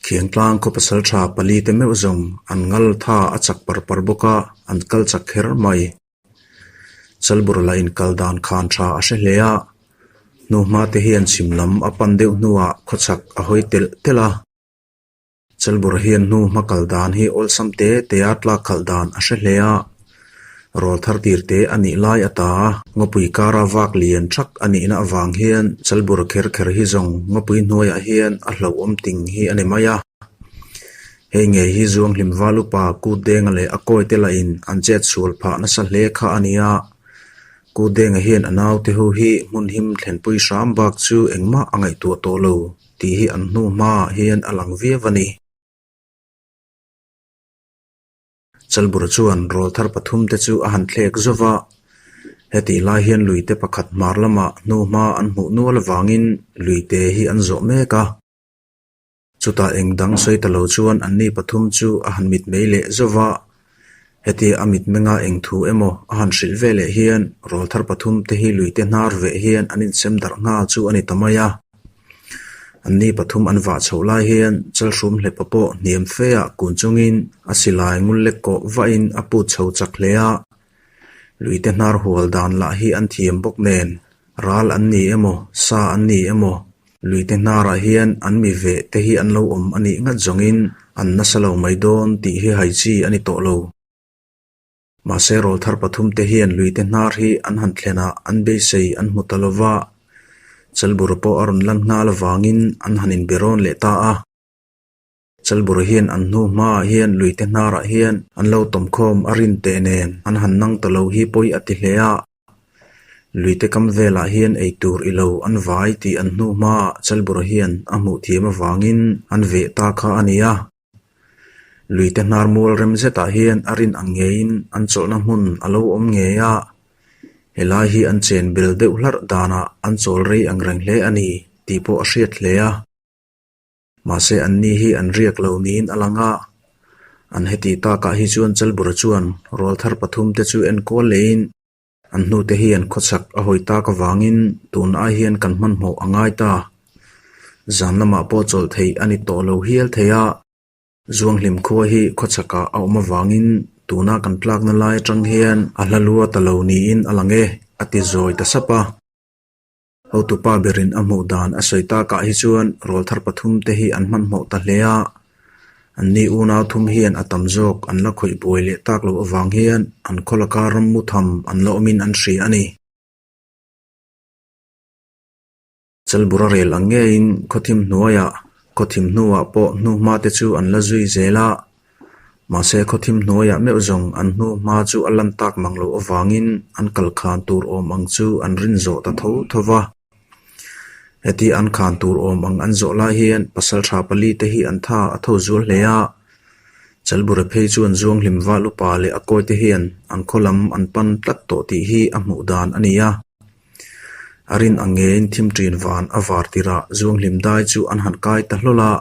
Khiangtlang khaw pasal tha pali te meuh zawng an ngal tha a chak par par bawk a, an kal chak kher mai. Chalbur la inkal dan khan tha a hre hle a, hnu hma te hian chhim lam a pan deuh hnuah khawchhak a hawi telh telh a. Chalbur hian hnu hma kal dan hi awlsam te te a tlak khalh dan a hre hle a, rawl thar tir te a nih lai ata ngawpui kara vak lian thak a nihna avang hian Chalbur kher kher hi zawng ngawpui hnuaiah hian a hlauhawm ting hi a ni mai a. Hei ngei hi Zuanghlim val upa Kut Denga leh a kawi te lahin an chet sual phah nasa hle kha a ni a, Kut Denga hian a naute ho hi hmun him thlenpui hram bak chu engmah a ngaihtuah tawh lo. Tih hi an hnu hmaah hian a lang viau a ni. Chalbura chuan rawl thar pathum te chu a han thlek zauh va, hetih lai hian luite pakhat hmar lamah hnu hma an hmuh nual avangin luite hi an zawh mek a. Chutah eng dang sawi ta lo chuan anni pathum chu a han mitmei leh zauh va, Hetia a mitmenga eng thu emaw a han hrilh ve leh hian rawl thar pathum te hi luite hnar veh hian an insem darh nghal chu a ni ta mai a. Anni pathum an vah chhoh lai hian Chalhrum hlepa pawh hniam feah kun chungin a silai ngul lek kawh vahin a put chho chak hle a. Luite hnar hual dan lah hi an thiam bawk nen ral an ni emaw sa an ni emaw luite hnarah hian an mi veh te hi an lo awm a nih ngat zawngin an nasa lo mai dawn tih hi hai chi a ni tawh lo. Mahse rawl thar pathum te hian luite hnar hi an han thlenah an beisei an hmu ta lova, Chalbura pawh a rawn lan nghal avangin an han inberawn leh ta a. Chalbura hian an hnu hmaah hian luite hnarah hian an lo tawmkhawm a rin teh nen an han nang ta lo hi pawi a ti hle a. Luite kam velah hian ei tur i lo an vai tih an hnu hmaah Chalbura hian a hmuh thiam avangin an veh ta kha a ni a. Luite hnar mual rem zetah hian a rin ang ngeiin an chawlhna hmun a lo awm ngei a. Helai hi an chen bel deuh hlarh danah an chawl rei ang reng hle a ni tih pawh a hriat hle a. Mahse anni hi an riak lo niin a lang a, an heti takah hi chuan Chalbura chuan rawl thar pathum te chu enkawl lehin an hnute hi an khawchhak a hawi tak avangin tun ai hian kan hmanhmawh a ngai ta. Zan lamah pawh chawlh theih a ni tawh lo hial thei a, Zuanghlim khua hi khawchhakah a awm avangin tuna kan tlakna lai atang hian a hla lua ta lo niin a lang e, a ti zawi ta sap a. Hotupa berin a hmuh dan a sawi takah hi chuan rawl thar pathum te hi an hmanhmawh ta hle a, anni unau thum hian a tam zawk an la khawih buai leh tak loh avang hian an khaw laka ram mu tham an la awmin an hria a ni. Chalbura rel ang ngeiin khawthim hnuaiah khawthim hnuah pawh hnuhma te chu an la zui zel a, mahse khawthim hnuaiah meuh zawng an hnuhma chu a lan tak mang loh avangin an kal khan tur awm ang chu an rin zawh ta tho tho va. Heti an khan tur awm ang an zawh lai hian pasaltha pali te hi an tha a tho zual hle a, Chalbura phei chuan Zuanghlim val upa leh a kawi te hian an khaw lam an pan tlat tawh tih hi a hmuh dan a ni a. A rin ang ngeiin thim ṭin van a var tirah Zuanghlim dai chu an han kai ta hlawl a.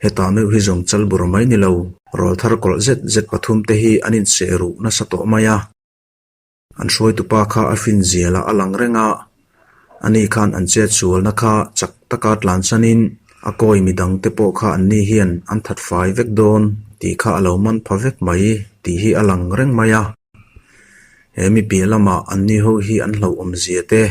Hetah meuh hi zawng Chalbur mai ni lo, rawl thar kawlh zet zet pathum te hi an inseh ruh nasa tawh mai a. An hruaitupa kha a fin zial ah a lang reng a, ani khan an chet sualna kha chak taka tlansanin a kawi midang te pawh kha anni hian an that fai vek dawn tih kha a lo man pha vek mai tih hi a lang reng mai a. He mi piah lamah anni ho hi an hlauhawm zia te,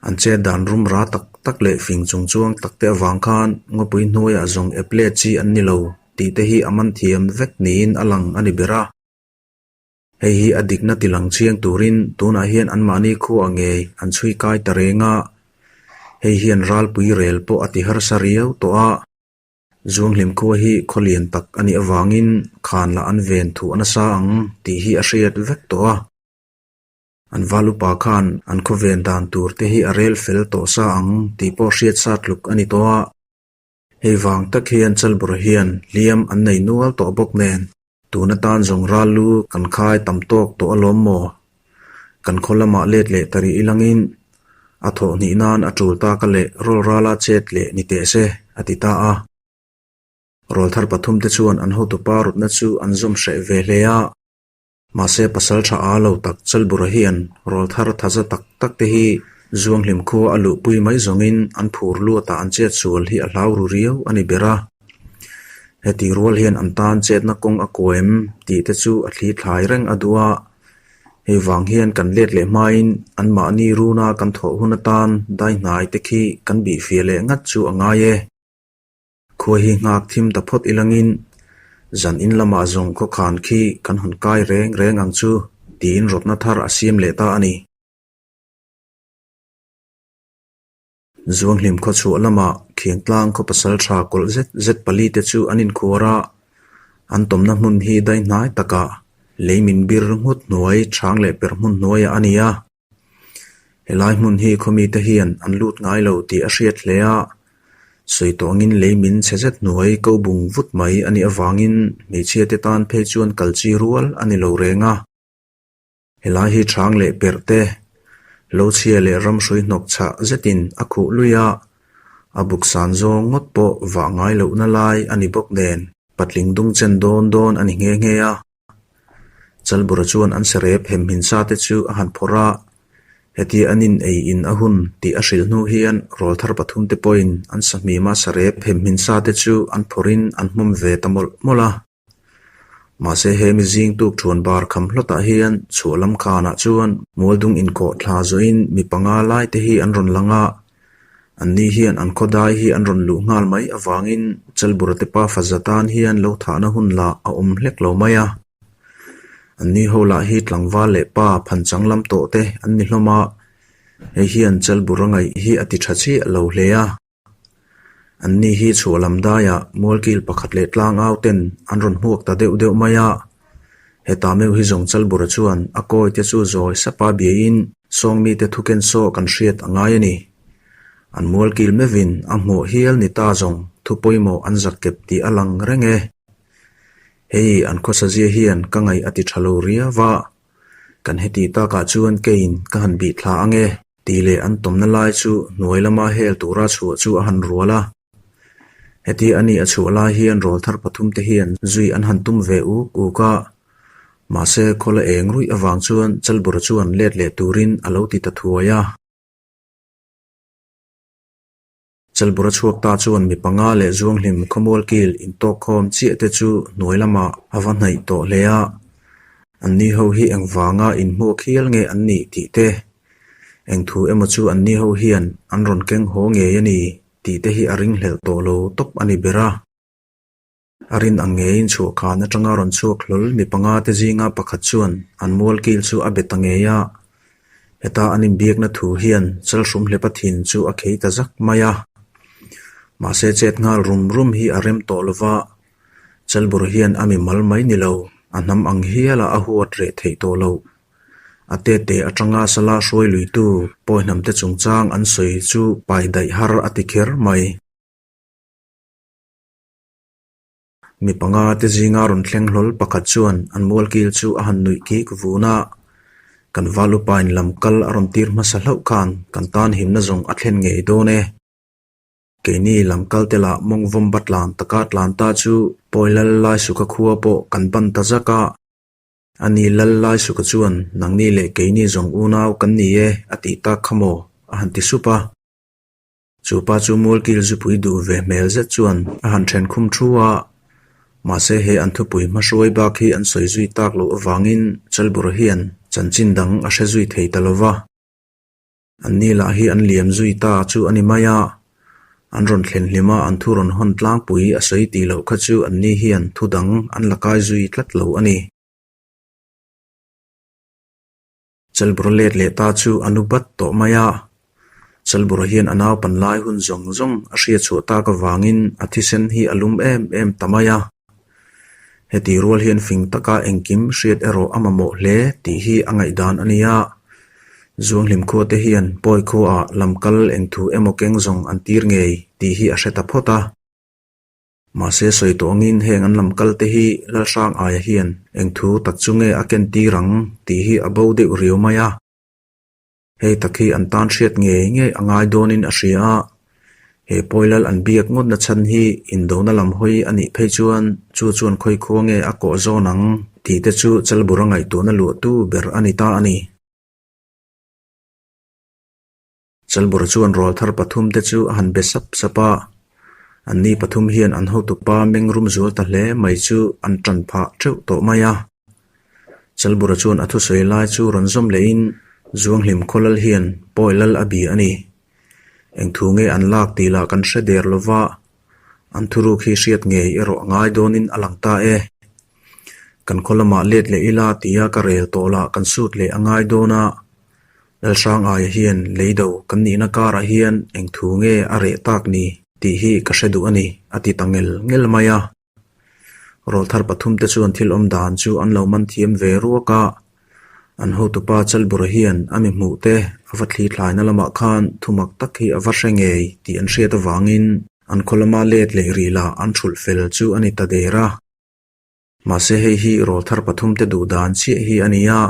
an chet dan rum ra tak tak leh fing chung chuang tak te avang khan ngawpui hnuaiah zawng ep let chi an ni lo tih te hi a man thiam vek niin a lang a ni ber a. Hei hi a dikna tilang chiang turin tunah hian anmahni khuaah ngei an chhui kai ta reng a, hei hian ralpui rel pawh a ti harsa riau tawh a. Zuanghlim khua hi khaw lian tak a nih avangin khan lah an ven thuh a nasa ang tih hi a hriat vek tawh a. An val upa khan an khaw ven dan tur te hi a rel fel tawh sa ang tih pawh hriat sa tluk a ni tawh a. Hei vang tak hian Chalbura hian hliam an nei nual tawh bawk nen tun atan zawng ral lu kan khai tam tawk tawh alawm maw? Kan khaw lamah let leh ta rih ilangin a thawh hnih nan a tul tak a leh rawl rala chet leh ni teh se, a ti ta a. Rawlthar pathumte chuan an hotupa rawtna chu an zawm hreh ve hle a. Mahse pasal tha a lo tak Chalbura hian rawlthar thaza tak tak te hi Zuanghlim khua a luhpui mai zawngin an phur luatah an chet sual hi a hlau ru riau a ni ber a. Heti rual hian an tan chetna kawng a kuaim tih te chu a thli thlai reng a duh a. Hei vang hian kan let leh hmain anmahni runa kan thawh hun atan dai hnai te khi kan bihfiah leh ngat chu a ngai e. Khua hi nghak thim ta phawt ilangin zan in lamah zawng khawkhan khi kan hawn kai reng reng ang chu tiin rawtna thar a siam leh ta a ni. Zuanghlim khawchhuah lamah Khiangtlang khaw pasal tha kawlh zet zet pali te chu an inkhuar a, an tawmna hmun hi dai hnai takah lei min bir nghut hnuai chhang leh per hmun hnuaiah a ni a. Helai hmun hi khawmite hian an lut ngai lo tih a hriat hle a, sawi tawh angin lei min chhe zet hnuai ko bung vut mai a nih avangin hmeichhia te tan phei chuan kal chi rual a ni lo reng a. Helai hi chhang leh perh te, lo chhia leh ramhrui hnawk chhah zetin a khuh lui a, a buk san zawng ngawt pawh vah ngai lohna lai a ni bawk nen patling dung chen dawn dawn a ni nghe nghe a. Chalbura chuan an serep hemhmin sa te chu a han phawrh a, hetia an in ei in a hun tih a hrilh hnu hian rawlthar pathum te pawhin an sahmima sarep hemhmin sa te chu an phawrhin an hmawm ve ta mawlh mawlh a. Mahse he mizing tuk thuan bar kham hlawtah hian chhuah lam khanah chuan mualdung inkawh thla zawhin mi panga lai te hi an rawn lang a, Anni hian an khawdai hi an rawn luh nghal mai avangin Chalbura te pafa za tan hian lo thahna hun lah a awm hlek lo mai a. Anni ho lah hi tlangval leh pa phanchang lam tawh te an ni hlawm a, hei hian Chalbura ngaih hi a ti tha chiah lo hle a. Anni hi chhuah lam daiah mualkil pakhat leh tlangau ten an rawn hmuak ta deuh deuh mai a. Heta meuh hi zawng Chalbura chuan a kawi te chu zawi sapa biain Sawngmite thuken saw kan hriat a ngai a ni. An mualkil meuhin a hmuh hial ni ta zawng thu pawimawh an zak kep tih a lang reng e. Hei an khawsazia hian ka ngaih a ti tha lo riau va, kan heti takah chuan keiin ka han bih thla ang e tih leh an tawmna lai chu hnuai lama hel tura chhuah chu a han rual a. Heti a nih a chhuah lai hian rawlthar pathum te hian zui an han tum ve uk uk a, mahse khawla eng ruih avang chuan Chalbura chuan let leh turin a lo ti ta thuai a. Chalbura chhuak ta chuan mi panga leh Zuanghlim khawmual kil intawk khawm chiah te chu hnuai lamah a va hnaih tawh hle a, anni ho hi engvanga inhmuak hial nge an nih tih te, eng thu emaw chu anni ho hian an rawn keng haw ngei a ni. Tih te hi a ringhlelh tawh lo tawp a ni ber a. A rin ang ngeiin chhuahkhan atanga rawn chhuak hlawl mi panga te zinga pakhat chuan an mualkil chu a be ta ngei a. Heta an inbiakna thu hian Chalhrum hlepa thin chu a khei ta zak mai a. Mahse chet nghal rum rum hi a rem tawh lova, Chalbur hian a mi mal mai ni lo, a hnam ang hiala a huat reh theih tawh loh. A tete atanga sala hruai luitu pawihnamte chungchang an sawi chu pai daih har a ti kher mai. Mi panga te zinga rawn thleng hlawl pakhat chuan an mualkil chu a han nuih kik vun a, kan valupain lam kal a rawn tir hmasa hlauh khan kan tan himna zawng a thlen ngei dawn e. Keini lam kal te lah mawngvawm ba tlan taka tlan ta chu Pawilal Laisuka khua pawh kan ban ta zak a. Ani lal Laisuka chuan, Nangni leh keini zawng unau kan ni e, a tih tak kha maw? a han ti sup a. Chu pa chu Mualkil zupui duh ve hmel zet chuan a han then khum thu a. Mahse he an thupui hmahruai bak hi an sawi zui tak loh avangin Chalbura hian chanchin dang a hre zui thei ta lo va. Anni lah hi an liam zui ta chu a ni mai a, an rawn thlen hlim a, an thu rawn hawn tlangpui a sawi tih loh kha chu anni hian thu dang an la kai zui tlat lo a ni. Chalbura let leh ta chu a nu bat tawh mai a. Chalbura hian a naupan lai hun zawng zawng a hriat chhuah tak avangin a thisen hi a lum em em ta mai a. Heti rual hian fing taka engkim hriat erawh a mamawh hle tih hi a ngaihdan a ni a. Zuanghlim khua te hian pawi khuaah lam kal eng thu emaw keng zawng an tir ngei tih hi a hre ta phawt a. Mahse sawi tawh angin heng an lam kal te hi Lalhrang aia hian eng thu tak chu nge a ken tir ang tih hi a bo deuh riau mai a. Hei tak hi an tan hriat ngei ngei a ngai dawnin a hria a, he Pawilal an biak ngawtna chhan hi indona lam hawi a nih phei chuan chu chuan khawikhua nge a kawh zawn ang tih te chu Chalbura ngaihtuahna luahtu ber a ni ta a ni. Chalbura chuan rawlthar pathum te chu a han be sap sap a, anni pathum hian an hotupa mengrum zual ta hle mai chu an tan phah teuh tawh mai a. Chalbura chuan a thusawi lai chu rawn zawm lehin Zuanghlim Khawlal hian pawi lal a bia a ni. Eng thu nge an lak tih lah kan hre der lo va, an thuruk hi hriat ngei erawh a ngai dawnin a lang ta e. Kan khaw lamah let leh ila tia ka rel tawh lah kan sut leh a ngai dawn a. Lalhrang aia hian leido kan nihna karah hian eng thu nge a reh tak ni tih hi ka hre duh a ni, a ti ta ngel ngel mai a. Rawlthar pathumte chuan thil awm dan chu an lo man thiam ve ruak a, an hotupa Chalbura hian a mi hmuh te a va thli thlaina lamah khan thumak tak hi a va hre ngei tih an hriat avangin an khaw lama let leh rih lah an thulh fel chu a ni ta der a. Mahse hei hi rawlthar pathumte duh dan chiah hi a ni a,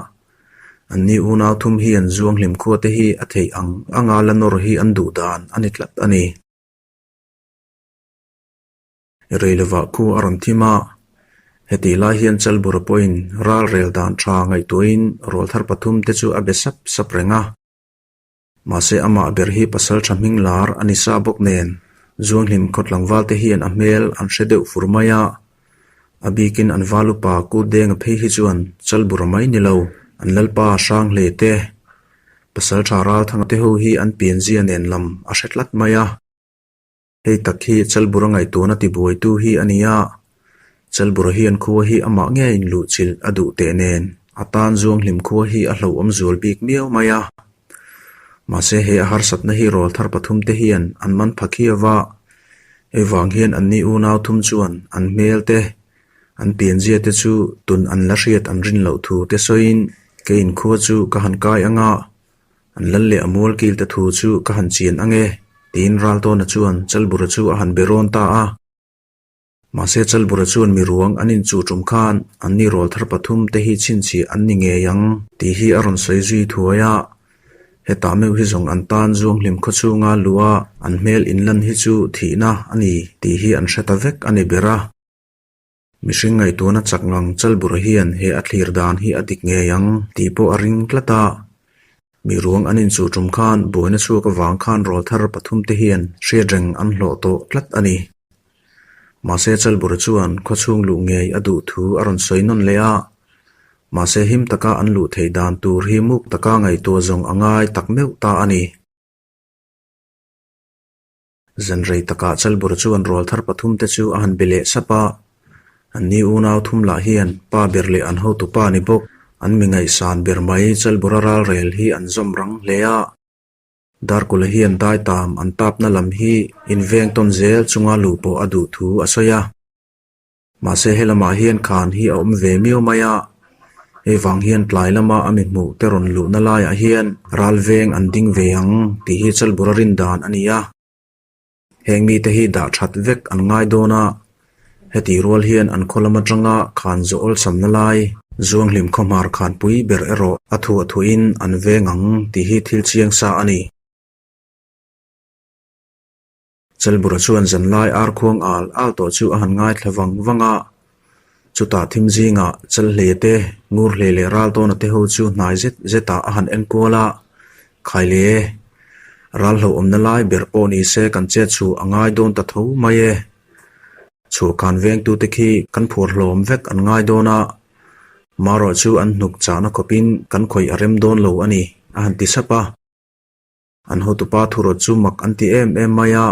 anni unau thum hian Zuanghlim khua te hi a theih ang anga la nawr hi an duh dan a ni tlat a ni. Rei lovah khu a rawn thim a, hetih lai hian Chalbura pawhin ral rel dan tha ngaihtuahin rawlthar pathum te chu a be sap sap reng a. Mahse amah ber hi pasal tha hming lar a ni sa bawk nen Zuanghlim khaw tlangval te hian a hmel an hre deuh fur mai a, a bikin an val upa Kut Denga phei hi chuan Chalbura mai ni lo an lalpa Hranghle te, pasal tha Ralthanga te ho hi an pianzia nen lam a hre tlat mai a. Hei tak hi Chalbura ngaihtuahna tibuaitu hi a ni a, Chalbura hian khua hi amah ngeiin luhchilh a duh teh nen a tan Zuanghlim khua hi a hlauhawm zual bik miau mai a. Mahse he a harsatna hi rawlthar pathumte hian an man pha khiau va, hei vang hian anni unau thum chuan an hmel te, an pianzia te chu tun an la hriat an rin loh thu te sawiin keiin khua chu ka han kai ang a, An lal leh a mual kil ta thu chu ka han chian ang e, tiin Raltawna chuan Chalbura chu a han be rawn ta a. Mahse Chalbura chuan mi ruang an inchuh tum khan anni rawl thar pathum te hi chhinchhiah an ni ngei ang tih hi a rawn sawi zui thuai a. Hetah meuh hi zawng an tan Zuanghlim khawchhunga luh a an hmel inlan hi chu thihna a ni tih hi an hre ta vek a ni ber a. Mihring ngaihtuahna chak ngang Chalbura hian he a thlir dan hi a dik ngei ang tih pawh a ring tlat a. Mi ruang an inchuh tum khan buaina chhuak avang khan rawlthar pathumte hian hriatreng an hlawh tawh tlat a ni. Mahse Chalbura chuan khawchhung luh ngei a duh thu a rawn sawi nawn leh a. Mahse him taka an luh theih dan tur hi muk taka ngaihtuah zawng a ngai tak meuh ta a ni. Zan rei takah Chalbura chuan rawlthar pathumte chu a han be leh sap a, anni unau thum lah hian pa ber leh an hotu pa ni bawk, an mi ngaihsan ber mai Chalbura ralrel hi an zawm rang hle a. Darkula hian daitam an tapna lam hi inveng tawn zel chunga luh pawh a duh thu a sawi a. Mahse helamah hian khan hi a awm ve miau mai a, hei vang hian tlai lama a mi hmuh te rawn luhna laiah hian ral veng an ding ve ang tih hi Chalbura rin dan a ni a. Heng mite hi dah that vek an ngai dawn a, heti rual hian an khaw lam atanga khan zawh awlsamna lai Zuanghlim khawhmar khanpui ber erawh a thuah thuin an veng ang tih hi thil chiang sa a ni. Chalbura chuan zanlai ar khuang al al tawh chu a han ngaithla vang vang a, chutah thim zingah Chalhle te, Ngurhle leh Raltawna te ho chu hnai zet zetah a han enkual a, Khaile, ral hlauhawmna lai ber pawh ni se kan chet chu a ngai dawn ta tho mai e. Chhuahkhan vengtute khi kan phuar hlawm vek an ngai dawn a, marawh chu an hnuk chahna khawpin kan khawih a rem dawn lo a ni, a han ti sap a. An hotupa thurawt chu mak an ti em em mai a,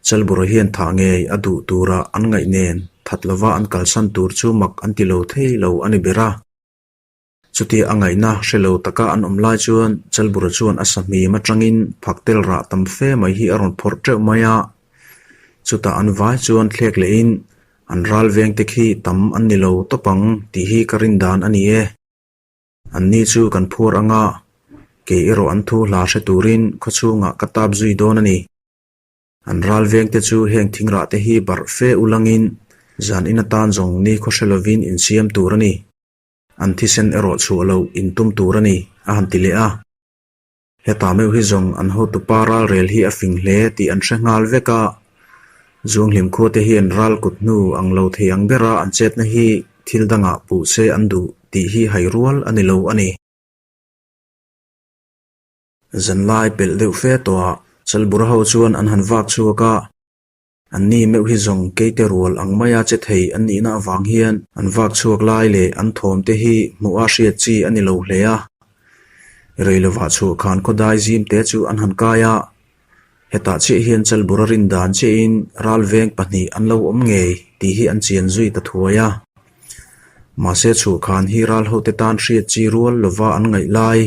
Chalbura hian thah ngei a duh tura an ngaih nen that lova an kalsan tur chu mak an ti lo thei lo a ni ber a. Chutia a ngaihna hre lo taka an awm lai chuan Chalbura chuan a sahmim atangin phaktel rah tam fe mai hi a rawn phawrh teuh mai a. Chutah an vai chuan thlek lehin an ral vengte khi tam an ni lo tawp ang tih hi ka rin dan a ni e. Anni chu kan phuar anga kei erawh an thu hla hre turin khawchhungah ka tap zui dawn a ni. An ral vengte chu heng thingrah te hi barh fe ulangin zan in atan zawng ni khaw hre lovin insiam tur a ni. An thisen erawh chhuah loh in tum tur a ni, a han ti leh a. Hetah meuh hi zawng an hotupa ralrel hi a fing hle tih an hre nghal vek a. Zuanghlim khuate hian ral kut hnu ang lo thei ang bera an chetna hi thil dangah puh se an duh tih hi hai rual a ni lo a ni. Zanlai pelh deuh fe tawhah Chalbura ho chuan an han vak chhuak a. Anni meuh hi zawng keite rual ang maia che thei an nihna avang hian an vak chhuak lai leh an thawm te hi hmuh a hriat chi a ni lo hle a. Rei lovah chhuah khan khawdai zim te chu an han kai a, hetah chiah hian Chalbura rin dan chiahin ral veng pahnih an lo awm ngei tih hi an chian zui ta thuai a. Mahse chhuah khan hi ral hote tan hriat chi rual lova an ngaih lai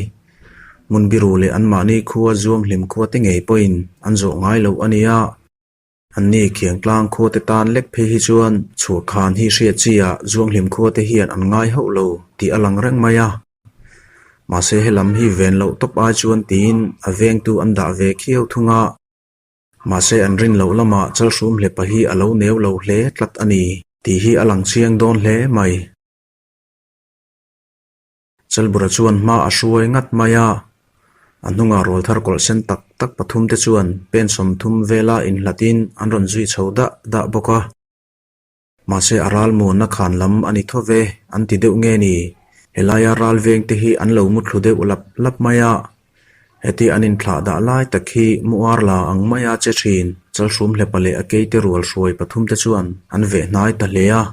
hmun biru leh anmahni khua zuanghlim khua te ngei pawhin an zawh ngai loh a nia. Anni Khiangtlang khuate tan lek phei hi chuan chhuahkhan hi hriat chi ah Zuanghlim khuate hian an ngai hauh lo tih a lang reng mai a. Mahse helam hi ven loh tawp ai chuan tiin a vengtu an dah ve khiau thung a. Mahse an rin loh lamah Chalhrum hlepa hi a lo neu lo hle tlat a ni tih hi a lang chiang dawn hle mai. Chalbura chuan hma a hruai ngat mai a, a hnungah rawlthar kawlh sen tak tak pathum te chuan pen 30 vela inhlatin an rawn zui chho dah dah bawk a. Mahse a ral muanna khan lam a ni tho ve an ti deuh nge ni, helaia ral veng te hi an lo muthlu deuh lap lap mai a. Heti an inthlah dah lai tak hi muar la ang maia che thin Chalhrum hlepa leh a keite rual hruai pathum te chuan an veh hnai ta hle a.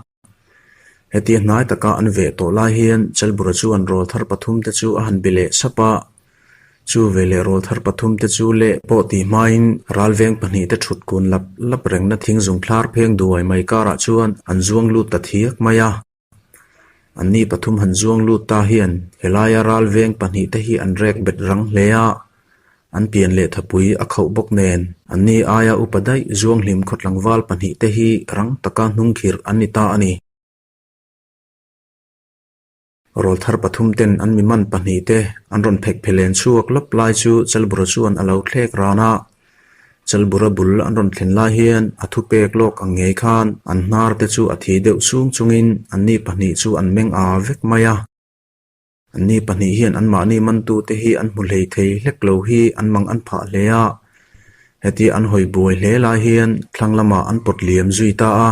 Hetia hnai taka an veh tawh lai hian Chalbura chuan rawl thar pathum te chu a han bi leh sap a. Chu veleh rawl thar pathum te chu leh pawh tih hmain ralveng pahnih te thut kun lap lap rengna thing zung thlar pheng duai mai karah chuan an zuang lut ta thiak mai a. Anni pathum han zuang lut ta hian helaia ralveng pahnih te hi an rek bet rang hle a. An pian leh thapui a khauh bawk nen, anni aia upa daih Zuanghlim khaw tlangval pahnih te hi rang taka hnung khirh an ni ta a ni. Rawlthar pathum ten an mi man pahnih te an rawn phek phelen chhuak lawp lai chu Chalbura chuan a lo thlek ran a. Chalbura bul an rawn thlen lai hian a thupek lawk ang ngei khan an hnar te chu a thi deuh chung chungin anni pahnih chu an meng aa vek mai a. Anni pahnih hian anmahni mantute hi an hmu hlei thei hlek lo hi an mang an phah hle a, hetia an hawi buai hle lai hian thlang lamah an pawt liam zui ta a.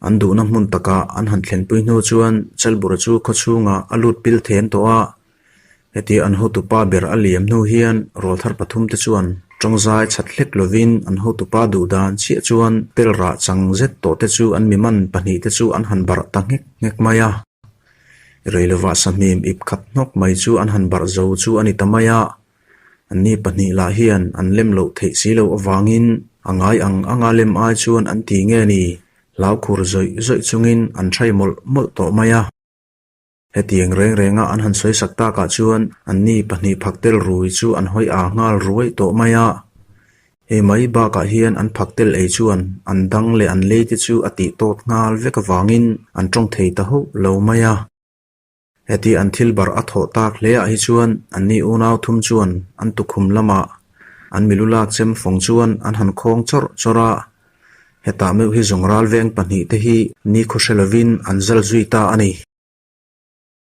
An duhna hmun takah an han thlenpui hnu chuan Chalbura chu khawchhungah a lut pil then tawh a, hetia an hotupa ber a liam hnu hian rawlthar pathumte chuan tawngzai chhat hlek lovin an hotupa duh dan chiah chuan tel rah chang zet tawh te chu an mi man pahnihte chu an han barh ta nghek nghek mai a. Reilovah sahmim ip khat hnawk mai chu an han barh zo chu a ni ta mai a, anni pahnih lah hian an lem loh theih si loh avangin a ngai ang anga lem ai chuan an ti nge ni, hlau khur zawih zawih chungin an thai mawlh mawlh tawh mai a. Hetiang reng renga an han sawi sak takah chuan anni pahnih phak tel rui chu an hawi aa nghal ruai tawh mai a. Hei mai bakah hian an phak tel ei chuan an dang leh an lei te chu a tih tawt nghal vek avangin an tawng thei ta hauh lo mai a. Heti an thil barh a thawh tak hle ah hi chuan anni unau thum chuan an tukhum lamah an milu lak chem fawng chuan an han khawng chawrh chawrh a. Hetah meuh hi zawng ral veng pahnih te hi ni khaw hre lovin an zal zui ta a ni.